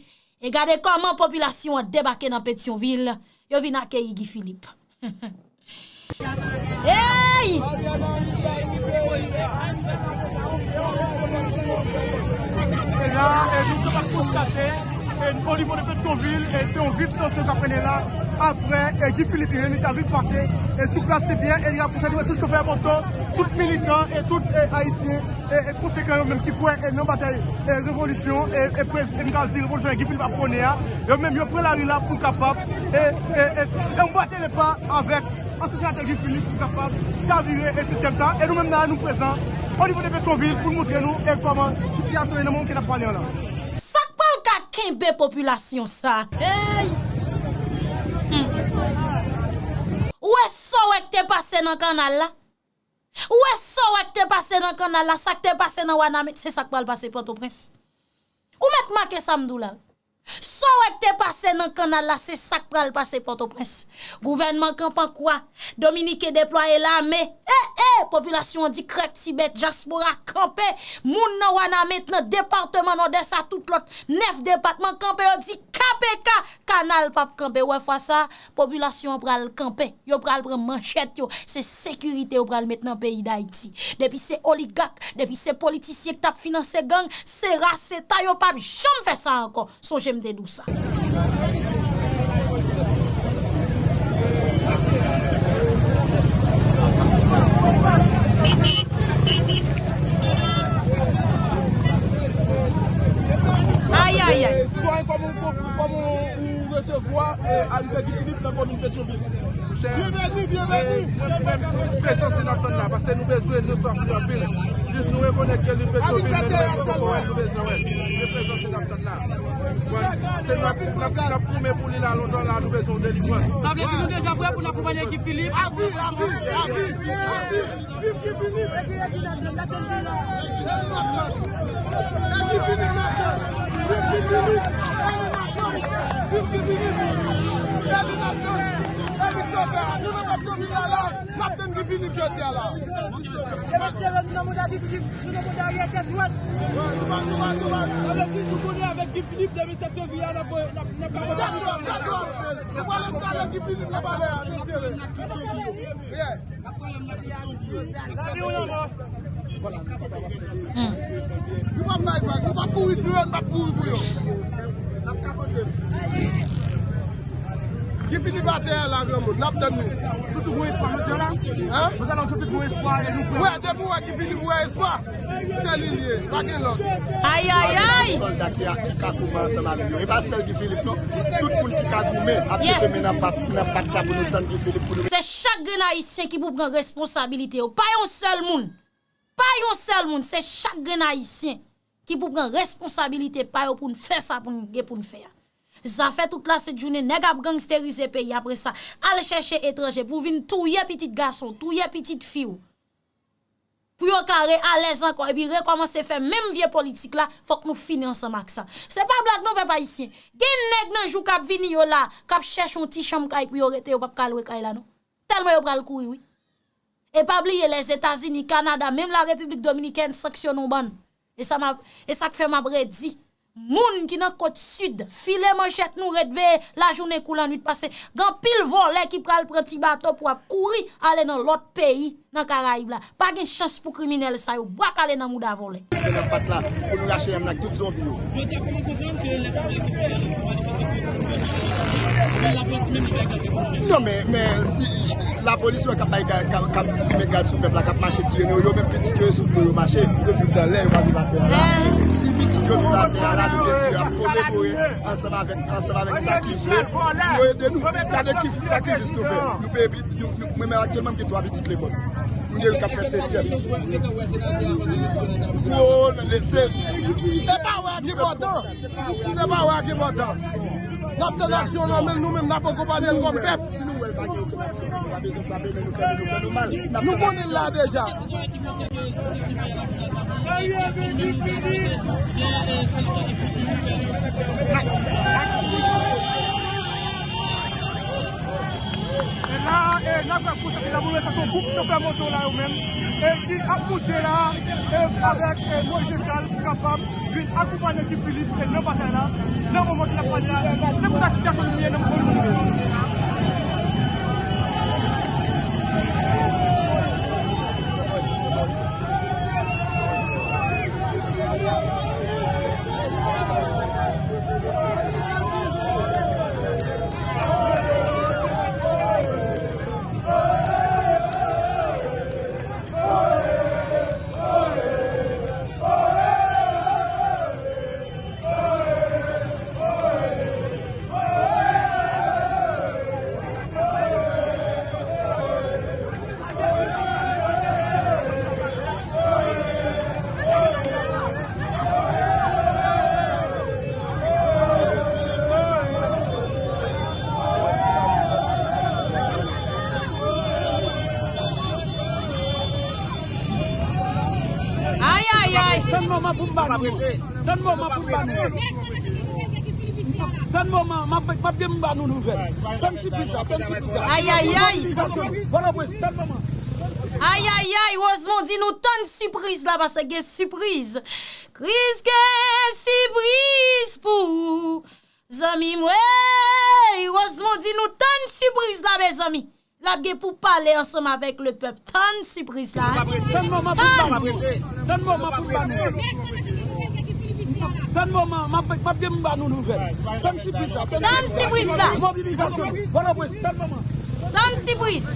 E gade kòman popilasyon an debake nan Petyonvil, yo vin akeyi Guy Philippe. Hey! E la, e nou kapab konstate, e o nivo de Petyonvil, e se yon viv tansyon k ap mennen la. Apre, e Guy Philippe, li menm, li ta vin pase, e sou plas Senpyè, e li akonpanye tout chofè moto, tout militan, e tout, e Ayisyen, e, e konsekan yo menm ki kwè, e nan batay, e revolisyon, e, e prez-, e m ka di revolisyon Guy Philippe ap pwone a, yo menm yo pran lari la pou kapab, e, e, e, e anbwate lepa avèk ansyen senatè Guy Philippe pou kapab chavire, e sistèm sa. E nou menm la, nou prezan o nivo de Petyonvil pou n montre nou, e kòman sitiyasyon ye nan moman ke n ap pale an la. Sa k pral ka kenbe popilasyon sa? Hey! Hmm. Ou wè sa w wè k te pase nan kanal la? Ou wè sa w wè k te pase nan kanal la, sa k te pase nan Wanament, se sa k pral pase Pòtoprens. Ou mèt make sa m di w la. Sa w wè k te pase nan kanal la, se sa k pral pase Pòtoprens. Gouvènman kanpe an kwa, Dominiken deplwaye lame. E, e, popilasyon an di krèk ti bèt, dyaspora kanpe, moun nan Wanament, nan depatman Nòdès a, tout lòt nèf depatman kanpe, yo di K P K, kanal p ap kanpe. Ou wè fwa sa, popilasyon an pral kanpe. Yo pral pran manchèt yo. Se sekirite yo pral met nan peyi Dayiti. Depi se oligak, depi se politisyen k t ap finanse gang, se ra, se ta, yo p ap janm fè sa ankò. Sonje m te di w sa. Ay, ay, ay. Sitwayen, kòman w, kòman w resevwa, eh, arive Guy Philippe nan komin Petyonvil? Monchè, byenveni, byenveni. Eh, mwen, mwen, prezans li n ap tann la, paske nou bezwen, nou swaf li anpil. Jis nou rekonèt ke li Petyonvil, men nou menm nou se Powèl, nou bezwen wè. Se prezans li n ap tann la. Bon, se n ap, n ap, n ap goumen pou li la lontan la, nou bezwen yon delivrans. Sa vle di nou deja prè pou n akonpanye Guy Philippe? Avi, avi, avi, avi. Viv Guy Philippe, e genyen ki n ap tann, n ap tann ki la. Viv Guy Philippe, n ap tann. Viv Guy Philippe, n ap tann. Viv Guy Philippe. Se li n ap tann. Se li k sove a. Nou nan Petyonvil la, la. N ap tann Guy Philippe jodi a la. E mesye yo, nou nan mouda Guy Philippe, nou nan mouda Ariel tèt dwat. Sa vle di nou konnen avèk Guy Philippe, demen sèt janvye a, n ap, n ap, n ap kapab. Tèt dwat, tèt dwat. Nou pral enstale Guy Philippe nan palè a, mesye. Yeah. Nou p ap bay vag, nou p ap kouri sou yo, nou p ap kouri pou yo. N ap kapote. Guy Philippe atè a la, granmoun, n ap tann li. Soti gwo espwa, jodi a la. Hein? Jodi a la, soti gwo espwa, e nou kwè. Wè, depi w wè Guy Philippe, w wè espwa. Se li l ye, pa gen lòt. Ay, ay, ay! Sòlda ki a, ki ka goumen ansanm avèk yo. E pa sèl Guy Philippe, non. Tout moun ki ka goumen ap leve men nan pat, nan pat la pou nou tann Guy Philippe, pou nou. Se chak grenn Ayisyen ki pou pran responsabilite yo. Pa yon sèl moun. Pa yon sèl moun. Se chak grenn Ayisyen ki pou pran responsabilite pa yo pou n fè sa pou n gen pou n fè a. Zafè tout la sent jounen, nèg ap gangsterize peyi apre sa. Al chèche etranje pou vin touye pitit gason w, touye pitit fi w. Pou yo ka re alèz ankò, epi rekòmanse fè menm vye politik la, fòk nou fini ansanm ak sa. Se pa blag non, pèp ayisyen. Gen nèg nan jou k ap vini yo la, k ap chèche yon ti chanm kay pou yo rete, yo p ap ka lwe kay la non. Tèlman yo pral kouri, wi. E pa bliye, Lèzetazini, Kanada, menm Larepiblik Dominikèn sanksyone yon bann. E sa m ap, e sa k fè m ap redi. Moun ki nan kot sid, file manchèt nou, ret veye lajounen kou lannwit, paske gen anpil vòlè ki pral pran ti bato pou ap kouri ale nan lòt peyi nan Karayib la. Pa gen chans pou kriminèl sa yo, bwak ale nan mouda vòlè. Nan pat la, pou nou rache yanm nan tout zonbi yo. Non, men, men si lapolis wè k ap bay ga-, ga-, k ap simen gaz sou pèp la, k ap mache tire nou, yo menm pitit yo sou do yo mache, yo viv nan lè, yo pa viv atè a la. Si pitit yo viv atè a la, nou deside ap komemore ansanm avèk, ansanm avèk sa ki vle pou yo ede nou. Gade ki sakrifis nou fè. Nou peye pitit, nou, nou, mwen menm aktyèlman, m gen twa pitit lekòl. M gen youn k ap fè setyèm. Gwo, se, se pa wè a ki enpòtan. Se pa wè a ki enpòtan. N ap tann aksyon nan men l, nou menm n ap akonpanye l kòm pèp. Si nou wè l pa gen okenn aksyon, nou pa bezwen frape men nou, fè men nou, fè nou mal. Nou konnen l la deja. E la, e n ap wè konsèy la, mwen wè sa se yon gwoup chofè moto la yo menm, e ki ap moute la, e avèk, e Moïse Charles pou kapab vin akonpanye Guy Philippe, e nan batay la, nan moman ke n ap pale a, se konsa sitiyasyon nou ye nan moman nou ye. Ay, ay, ay. Tann moman pou m ba nou. Tann moman pou m ba nou. Tann moman, m ap, m ap gen m ba nou nouvèl. Tann sipriz la, tann sipriz la. Ay, ay, ay. Mobilizasyon. Pòtoprens, tann moman. Ay, ay, ay, Rosemond di nou tann sipriz la, paske gen sipriz. Kriz gen sipriz pou ou, zanmi mwen. di nou tann sipriz la, mezanmi. L ap gen pou pale ansanm avèk lepèp. Tann sipriz la, hein. Tann moman pou l ba nou. Tann moman pou l ba nou. Tann moman, m ap, m ap gen m ba nou nouvèl. Tann sipriz la. Tann sipriz la. Mobilizasyon. Pòtoprens, tann moman. Tann sipriz.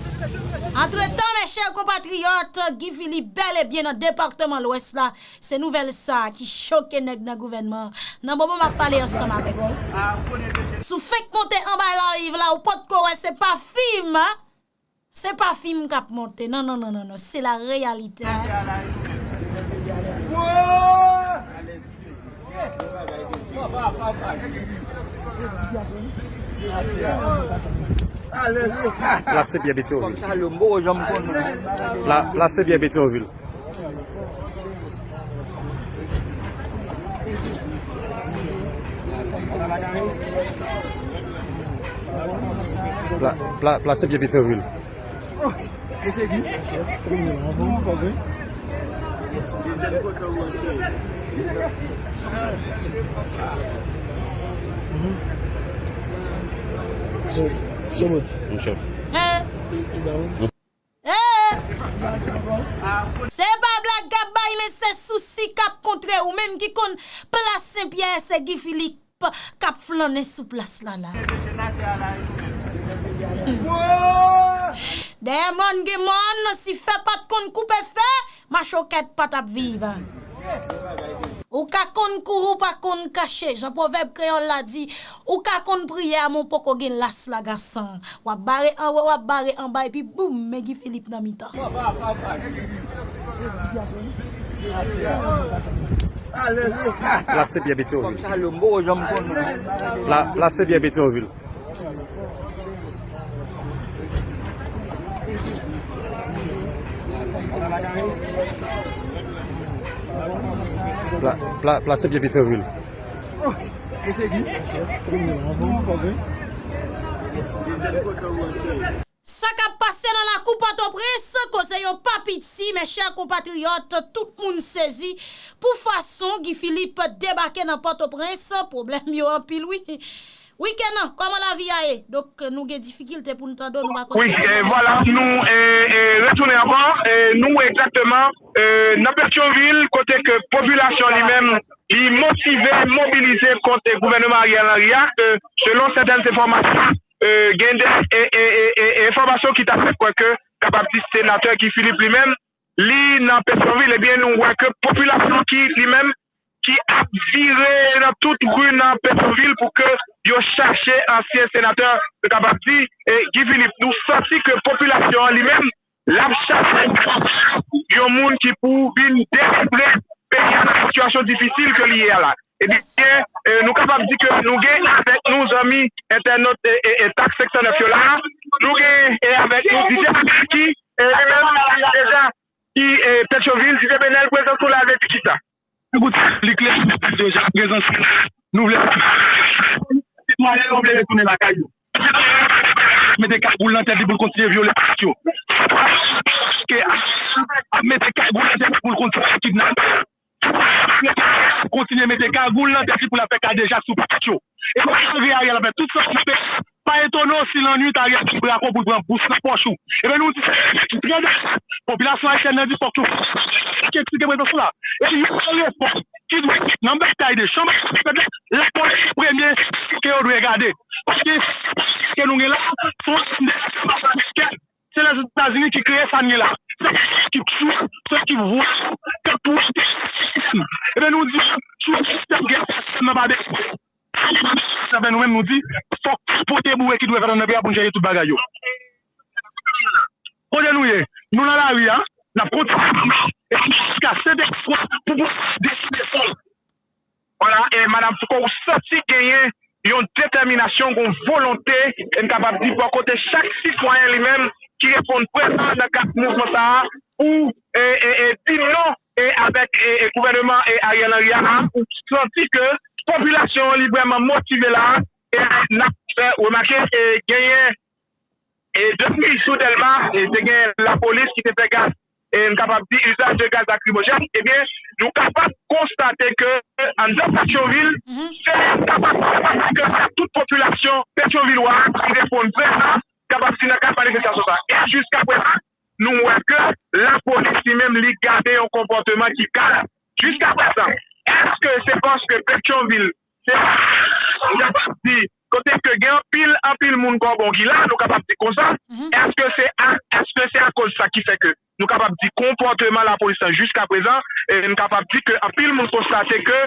Antretan, mes chers compatriotes, Guy Philippe bèl e byen nan depatman Lwès la. Se nouvèl sa a ki choke nèg nan gouvènman an. Nan moman m ap pale ansanm avèk nou. Si w fenk monte anba lariv la, ou potko wè se pa fim, hein? Se pa fim k ap monte. Non, non, non, non, non. Se la réalité, hein? Plas Senpyè Petyonvil. Pla-, Plas Senpyè Petyonvil. Pla-, pla-, Plas Senpyè Petyonvil. Hein? Eh! Se pa blag k ap bay, men se sousi k ap kontre ou menm ki konn Plas Senpyè, se Guy Philippe k ap flannen sou plas la la. Dèyè mòn gen mòn, si fè pa t konn koupe fè, machokèt pa t ap viv. Ou ka konn kouri, ou pa konn kache. Jan pwovèb kreyòl la di, ou ka konn priyè, men w poko gen las lagasan. W ap bare anwo, w ap bare anba, epi boum, men Guy Philippe nan mitan. Plas Senpyè Petyonvil. Pla-, Plas Senpyè Petyonvil. Pla-, pla-, Plas Senpyè Petyonvil. Sa k ap pase nan lakou Pòtoprens, koze yo pa piti, mes chers compatriotes, tout moun sezi pou fason Guy Philippe debake nan Pòtoprens, pwoblèm yo anpil wi. Wi Kenan, kòman lavi a ye? Donk, nou gen difikilte pou n tande w, nou pa konn si se... Wi, e, vwala, nou, e, e, retounen ankò, e, nou egzakteman, e, nan Petyonvil, kote ke popilasyon li menm, li motive, mobilize kont, e, gouvènman Ariel Henry a, ke selon sètèn enfòmasyon, e, gen de, e, e, e, e, e, enfòmasyon ki ta fè kwè ke, kapab di senatè Guy Philippe li menm, li nan Petyonvil, ebyen, nou wè ke popilasyon ki, li menm, ki ap vire nan tout ri nan Petyonvil pou ke yo chache ansyen senatè, nou kapab di, e, Guy Philippe. Nou santi ke popilasyon an li menm, l ap chache yon moun ki pou vin delivre peyi a nan sitiyasyon difisil ke li ye a la. Ebyen, e, nou kapab di ke nou gen avèk nou zanmi entènot e, e, e, Tak senk san nèf yo la. Nou gen, e, avèk nou D J Abel ki, e, li menm, li deja ki, e, Petyonvil, Tite Benèl, prezans ou la, vle di kisa? Ekout, li klè, deja, prezans nou vle. Sitwayen yo vle retounen lakay yo. Mete kagoul nan tèt li pou l kontinye vyole yo. Ke ap mete kagoul nan tèt li pou l kontinye kidnape. Kontinye mete kagoul nan tèt li pou l ap fè kadejak sou pitit yo. E pa rive Ariel ap fè tout sa pou fè. Pa etone w si lannwit Ariel gen brakon pou l pran bous nan pòch ou. Ebyen nou di se trè dèyè. Popilasyon ayisyèn nan di fòk yo fòk eksplike prezans ou la. E yon refòm ki dwe fèt nan batay de chanm, lapolis premye ke yo dwe gade. Paske ke nou gen la, se yon sistèm de... Se Lèzetazini ki kreye sa n gen la. Se ki tchou, se ki vwa, k ap pou sistèm. Ebyen nou di, sou sistèm gen sistèm nan pa de. Sa fè nou menm nou di, fòk pote boure ki dwe fèt anndan peyi a pou n chanje tout bagay yo. Kote nou ye? Nou nan lari a, n ap kontinye. E jiska sentèkswa pou pou deside sa. Vwala, e Madam Foucault, ou santi genyen yon detèminasyon, yon volonte, e n kapab di bò kote chak sitwayen li menm ki reponn prezan nan kad mouvman sa a pou, e, e, e, di non, e, avèk, e, e, gouvènman, e, Ariel Henry a, ou santi ke popilasyon an li vrèman motive la, e n ap fè remake, e, genyen, e, depi jou Dèlma, e, te gen lapolis ki te fè gaz e n kapab di, usage de gaz lacrymogène, ebyen, nou kapab konstate ke anndan Petyonvil, se kapab, se paske tout popilasyon petyonvilwa ki reponn prezan, kapab di nan kad manifestasyon sa. E jiska prezan, nou wè ke lapolis li menm li gade yon konpòteman ki kal. Jiska prezan, èske se paske Petyonvil se, nou kapab di, kote ke gen anpil, anpil moun kòbon ki la, nou kapab di konsa, èske se a, èske se akoz sa ki fè ke nou kapab di konpòteman lapolis lan jiska prezan, e nou kapab di ke anpil moun konstate ke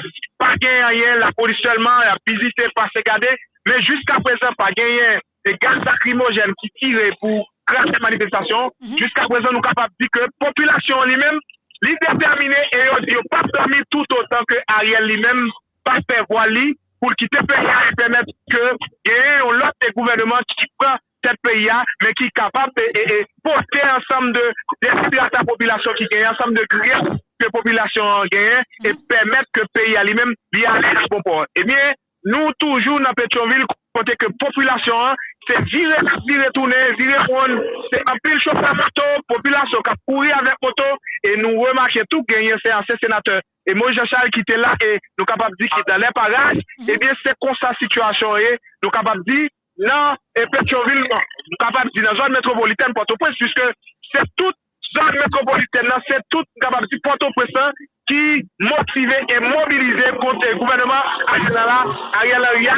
pa gen anyen, lapolis sèlman y ap vizite, pase gade, men jiska prezan pa genyen e gaz lakrimojèn ki tire pou kraze manifestasyon. Jiska prezan, nou kapab di ke popilasyon an li menm, li detèmine e yo di yo p ap dòmi toutotan ke Ariel li menm pa fè vwal li pou l kite peyi a e pèmèt ke genyen yon lòt gouvènman ki pran tèt peyi a, men ki kapab e, e, e pote ansanm de desiderata popilasyon ki genyen, ansanm de griyas ke popilasyon an genyen, e pèmèt ke peyi a li menm li ale nan bon pò. Ebyen, nou toujou nan Petyonvil, kote ke popilasyon an, se vire, vire tounen, vire wonn, se anpil chofè moto, popilasyon k ap kouri avèk moto, e nou remake tou genyen se ansyen senatè e Moïse Jean Charles ki te la, e nou kapab di ki dans les parages, ebyen, se konsa sitiyasyon an ye, nou kapab di nan, e, Petyonvil, nou kapab di nan zòn metwopolitèn Pòtoprens, piske se tout zòn metwopolitèn nan, se tout, nou kapab di, Pòtoprens lan ki motive e mobilize kont, e, gouvènman Ariel la, Ariel Henry a,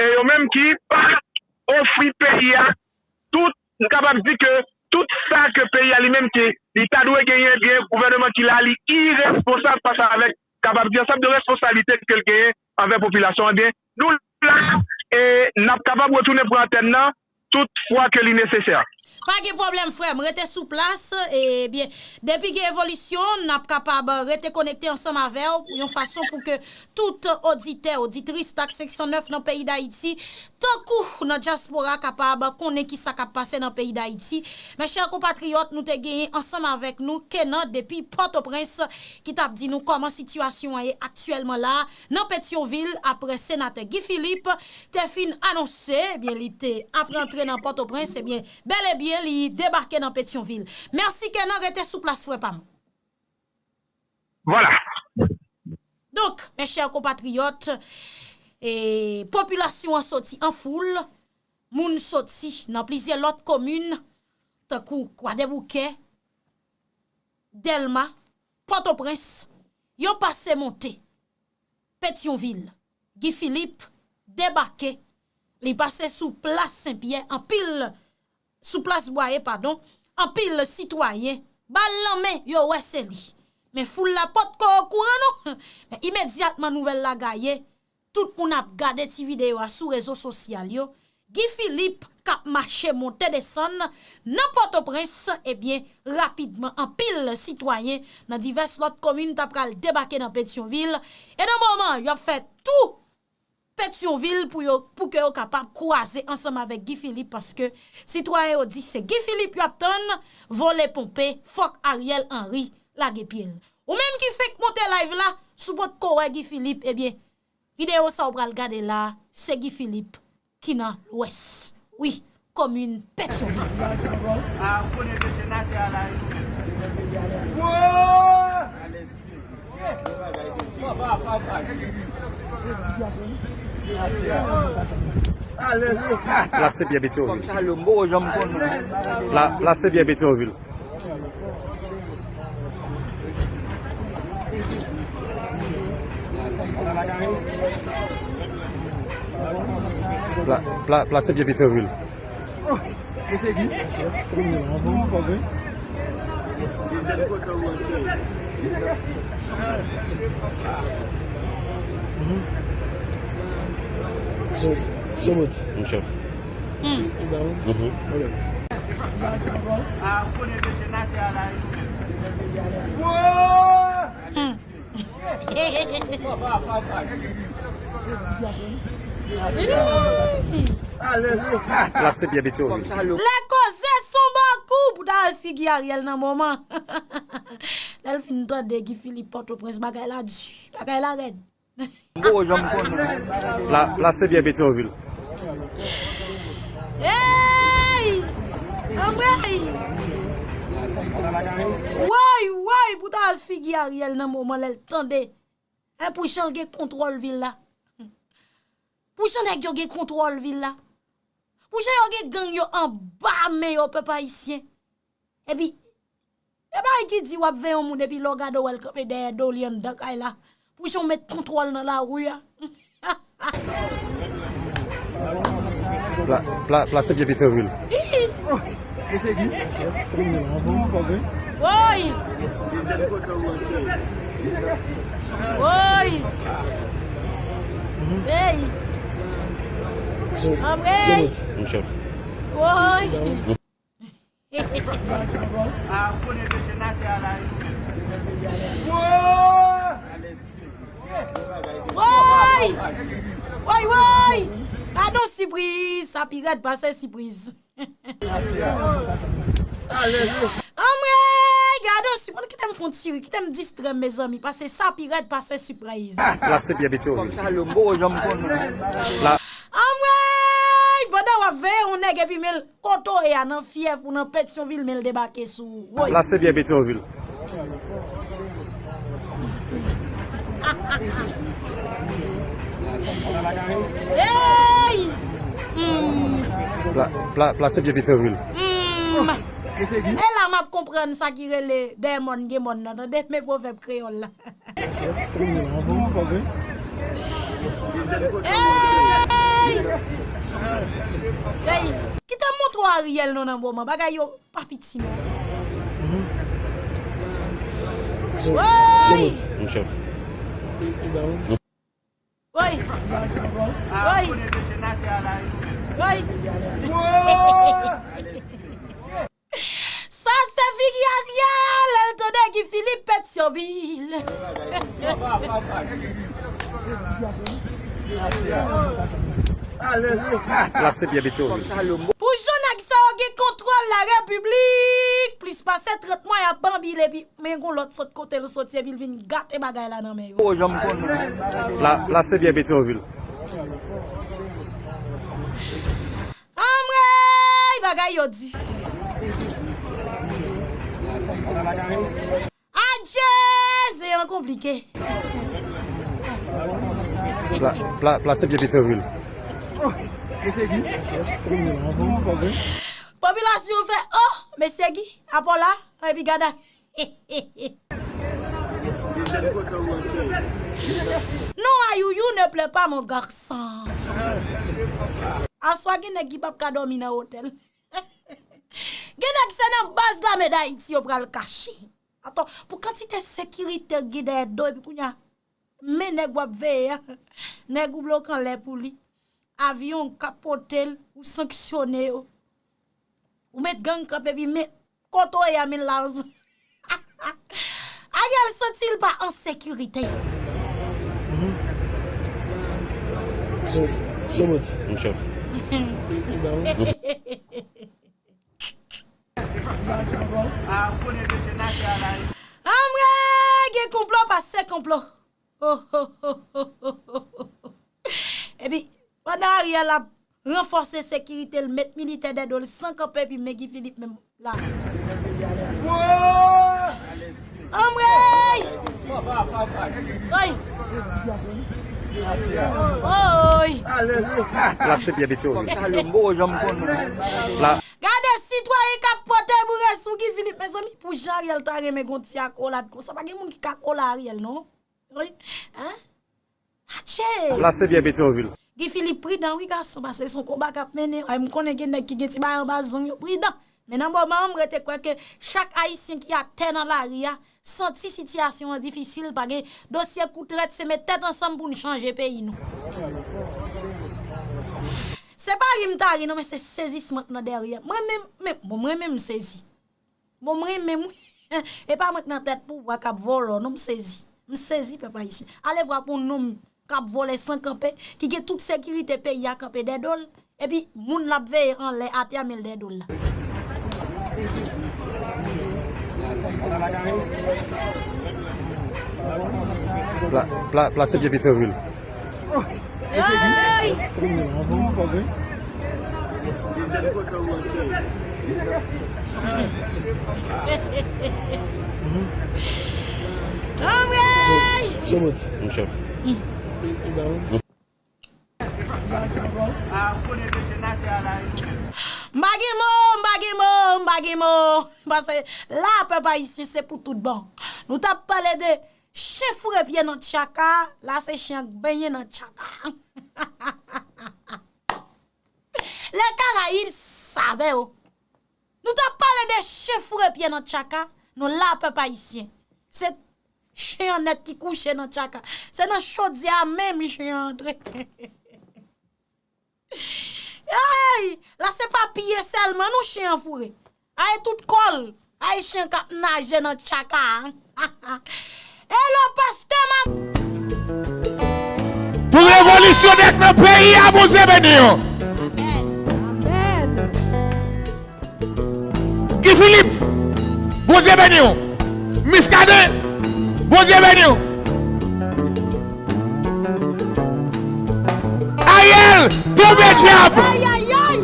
e yo menm ki pa ofri peyi a tout, nou kapab di ke tout sa ke peyi a li menm ki li ta dwe genyen, ebyen, gouvènman ki la, li iresponsab fas avèk, kapab di, ansanm de responsablite ke l genyen anvè popilasyon an. Ebyen, nou la, e n ap kapab retounen pran antèn nan tout fwa ke li nesesè. Pa gen pwoblèm, frè m, rete sou plas, ebyen, depi gen evolisyon, n ap kapab rete konekte ansanm avè w yon fason pou ke tout oditè, oditris Tak senk san nèf nan peyi Dayiti, tankou nan dyaspora, kapab konnen ki sa k ap pase nan peyi Dayiti. Mes chers compatriotes, nou te genyen ansanm avèk nou Kenan depi Pòtoprens ki t ap di nou kòman sitiyasyon an ye aktyèlman la nan Petyonvil, apre senatè Guy Philippe te fin anonse, ebyen, li te ap rantre nan Pòtoprens, ebyen, bèl e byen, li debake nan Petyonvil. Mèsi, Kenan, rete sou plas, frè pa m. Vwala. Donk, mes chers compatriotes, e, popilasyon an soti an foul, moun soti nan plizyè lòt komin, tankou Kwadèboukè, Dèlma, Pòtoprens, yo pase monte Petyonvil. Guy Philippe debake, li pase sou plas Senpyè, anpil, sou plas Bwaye, padon, anpil sitwayen, bal nan men, yo wè se li. Men foul la potko okouran non. Men imedyatman nouvèl la gaye, tout moun ap gade ti videyo a sou rezo sosyal yo. Guy Philippe k ap mache monte desann nan Pòtoprens, ebyen, rapidman, anpil sitwayen nan divès lòt komin ta pral debake nan Petyonvil. E nan moman, y ap fè tou Petyonvil pou yo, pou ke yo kapab kwaze ansanm avèk Guy Philippe, paske sitwayen yo di se Guy Philippe y ap tann, vole ponpe, fòk Ariel Henry lage pye l. Ou menm ki fenk monte live la, si w potko wè Guy Philippe, ebyen, videyo sa w pral gade la, se Guy Philippe ki nan Lwès. Wi, komin Petyonvil. Plas Senpyè Petyonvil. Pla-, Plas Senpyè Petyonvil. Pla-, pla-, Plas Senpyè Petyonvil. So, so much. Monchè. Hmm. Ou down? Mhm. Ok. Hmm. Plas Senpyè Petyonvil. Lè koze son bò kou pou ta wè figi Ariel nan moman. Lè l fin tande Guy Philippe Pòtoprens, bagay la di, bagay la rèd. Pla-, Plas Senpyè Petyonvil. Hey! Anmwey! Woy, woy, pou ta wè figi Ariel nan moman lè l tande. Hein, pou jan l gen kontwòl vil la. Pou jan nèg yo gen kontwòl vil la. Pou jan yo gen gang yo anba men yo, pèp ayisyen. Epi, e bagay ki di w ap veye yon moun epi lè w gade w wè l kanpe dèyè do li anndan kay la. Pou jan w met kontwòl nan lari a. Pla, pla, plase byen Petyonvil. Woy! Woy! Hey! Anmwey! Woy! Woy! Woy, woy! Gade yon sipriz, sa pi rèd pase sipriz. Anmwey, gade yon sipriz, kite m fè yon ti ri, kite m distrè m, mezanmi, pase sa pi rèd pase sipriz. Plase byen Petyonvil. Anmwey, pandan w ap veye yon nèg epi men l kote w ye a nan fyèf ou nan Petyonvil, men l debake sou ou. Woy. Plase byen Petyonvil. Hey! Hmm. Pla, pla, plase byen Petyonvil. Hmm. E la m ap konprann sa ki rele dèyè mòn gen mòn nan, tande, men pwovèb kreyòl la. Hey! Hey! Kite m montre w Ariel non nan moman. Bagay yo pa piti non. Woy! Woy! Woy! Woy! Sa se figi Ariel, lè l tande Guy Philippe Petyonvil. Plase byen Petyonvil. Pou jan nèg sa yo gen kontwòl la repiblik, plis pase trant mwa y ap banbile epi men gon lòt sot kote l soti epi l vin gate bagay la nan men yo. Pla, plase byen Petyonvil. Anmwey, bagay yo di. Adje, se yon konplike. Pla, pla, plase byen Petyonvil. Popilasyon fè, oh, mesye Guy, apò la, epi gade. Non, Ayouyou ne plaît pas, mon garçon. Aswè gen nèg ki p ap ka dòmi nan otèl. Gen nèg se nan baz lame Dayiti yo pral kache. Atò, pou kantite sekirite gen dèyè do epi kounye a, men nèg w ap veye a, nèg ou bloke anlè pou li. Avyon k ap pote l, ou sanksyone yo. Ou met gang kanpe epi men kote w ye a men l la ansanm. Ariel santi l pa an sekirite. So, so much. Anmwey, gen konplo pase konplo. Epi, pandan Ariel ap ranfòse sekirite l, met militè dèyè do l san kanpe, epi men Guy Philippe menm la. Anmwey! Oy! Oy! Plase byen Petyonvil. Gade sitwayen k ap pote boure sou Guy Philippe, mezanmi, pou jan Ariel ta renmen gon ti akolad konsa. Pa gen moun ki ka kole Ariel, non. Wi. Hein? Atchè! Plase byen Petyonvil. Guy Philippe pridan wi gason, paske se yon konba k ap mennen. Ay, m konnen gen nèg ki gen ti bagay anba zong yo, pridan. Men nan moman an, m rete kwè ke chak Ayisyen ki atè nan lari a santi sitiyasyon an difisil, pa gen dosye kou trèt, se met tèt ansanm pou n chanje peyi nou. Se pa ri m ta ri non, men se sezisman k nan dèyè. Mwen menm, men, bon, mwen menm m sezi. Bon, mwen menm, wi. E pa mwen k nan tèt pouvwa k ap vòlò, non, m sezi. M sezi, pèp ayisyen. Ale vwa pou yon nonm k ap vòlè san kanpe, ki gen tout sekirite peyi a kanpe dèyè do l, epi moun l ap veye anlè atè a men l dèyè do l la. Pla, pla, plase byen Petyonvil. Hey! Anmwey! So much. M pa gen mo, m pa gen mo, m pa gen mo. Paske la, pèp ayisyen, se pou tout bon. Nou t ap pale de chen foure pye nan tchaka, la se chen k benyen nan tchaka. Lè Karayib save w. Nou t ap pale de chen foure pye nan tchaka, nou la pèp ayisyen. Se chen an nèt ki kouche nan tchaka. Se nan chodyè a menm chen an antre. Ay! La se pa pye sèlman non chen an foure. Ay tout kò l. Ay chen k ap naje nan tchaka a. Hello pastè Mak. Pou revolisyonè k nan peyi a, Bondye beni w. Amèn. Amèn. Guy Philippe, Bondye beni w. Muscadin, Bondye beni w. Ariel, tonbe dyab. Ay, ay, ay.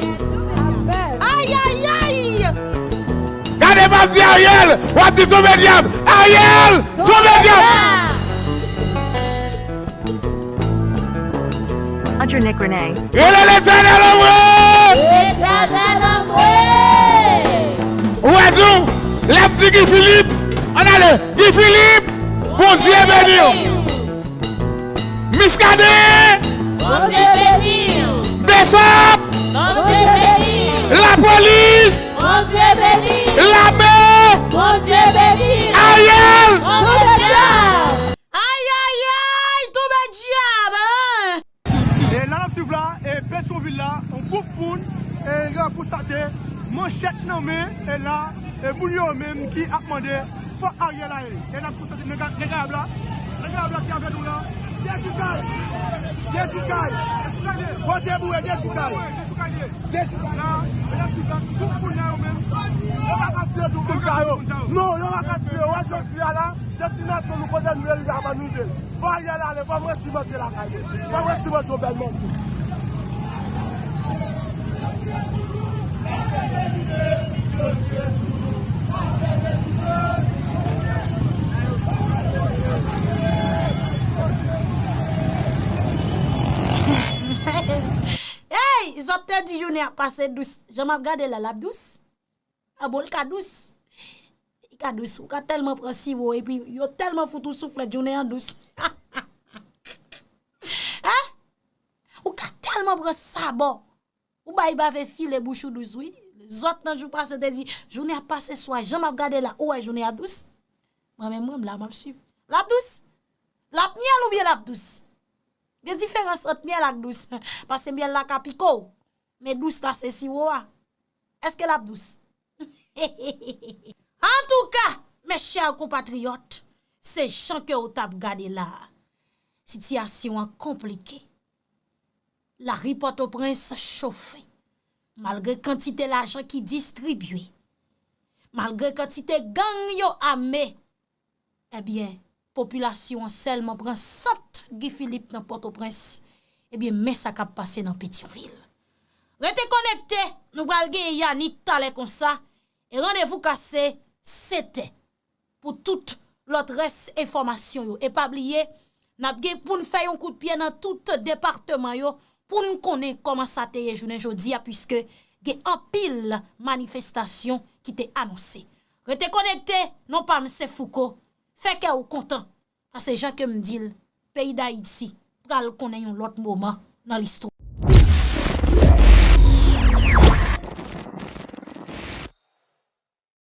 Ay, ay, ay. Gade m ap di Ariel, w ap di tonbe dyab. Ariel, tonbe dyab. Enter Nick Renee. Rele Letènèl anmwe! Letènèl anmwe! Ou wè di w, lè m di Guy Philippe, ann ale, Guy Philippe, Bondye beni w! Muscadin! Bondye beni w! Bishop! Bondye beni w! Lapolis! Bondye beni w! Lame! Bondye beni w! Ariel! Tonbe dyab! Ay, ay, ay, tonbe dyab, hein? E la n ap swiv la, e Petyonvil la, yon gwoup moun, e yo konstate manchèt nan men, e la, e moun yo menm ki ap mande fò Ariel ale. E n ap konstate nèg Kayab la, nèg Kayab la ki avè nou la, dechoukay, dechoukay, kote boure dechoukay, dechoukay la, e n ap swiv la, tout moun la yo menm. Yo pa ka tiye tout moun sa yo. Non, yo pa ka tiye yo. Wè jodi a la, destinasyon nou kote nou ye rive avan nou vle. Fò Ariel ale, fò m resi manje lakay mwen. Fò m resi manje yon bèl manje. Hey, zòt te di jounen ap pase dous. Jan m ap gade la, l ap dous? A bon, l ka dous. Li ka dous. Ou ka tèlman pran siwo, epi yo tèlman fout ou souflèt, jounen an dous. Hein? Ou ka tèlman pran sabò. Ou bay bave file bouch ou dous, wi. Zòt nan jou pase te di, jounen ap pase swa, jan m ap gade la, ou wè jounen an dous? Mwen menm, mwen, m la, m ap swiv. L ap dous? L ap myèl oubyen l ap dous? Gen diferans ant myèl ak dous. Paske myèl la ka pike w, men dous la se siwo a. Èske l ap dous? Antouka, mes chers compatriotes, se jan ke w t ap gade la a. Sitiyasyon an konplike. Lari Pòtoprens chofe. Malgre kantite lajan ki distribye, malgre kantite gang yo ame, ebyen, popilasyon an sèlman pran sant Guy Philippe nan Pòtoprens. Ebyen, men sa k ap pase nan Petyonvil. Rete konekte, nou pral gen Yanick talè konsa, e randevou kase setè pou tout lòt rès enfòmasyon yo. E pa bliye, n ap gen pou n fè yon kout pye nan tout depatman yo pou n konnen kòman sa te ye jounen jodi a, piske gen anpil manifestasyon ki te anonse. Rete konekte, non pa m se Fouco. Fè kè w kontan, paske jan ke m di l, peyi Dayiti pral konnen yon lòt moman nan listwa.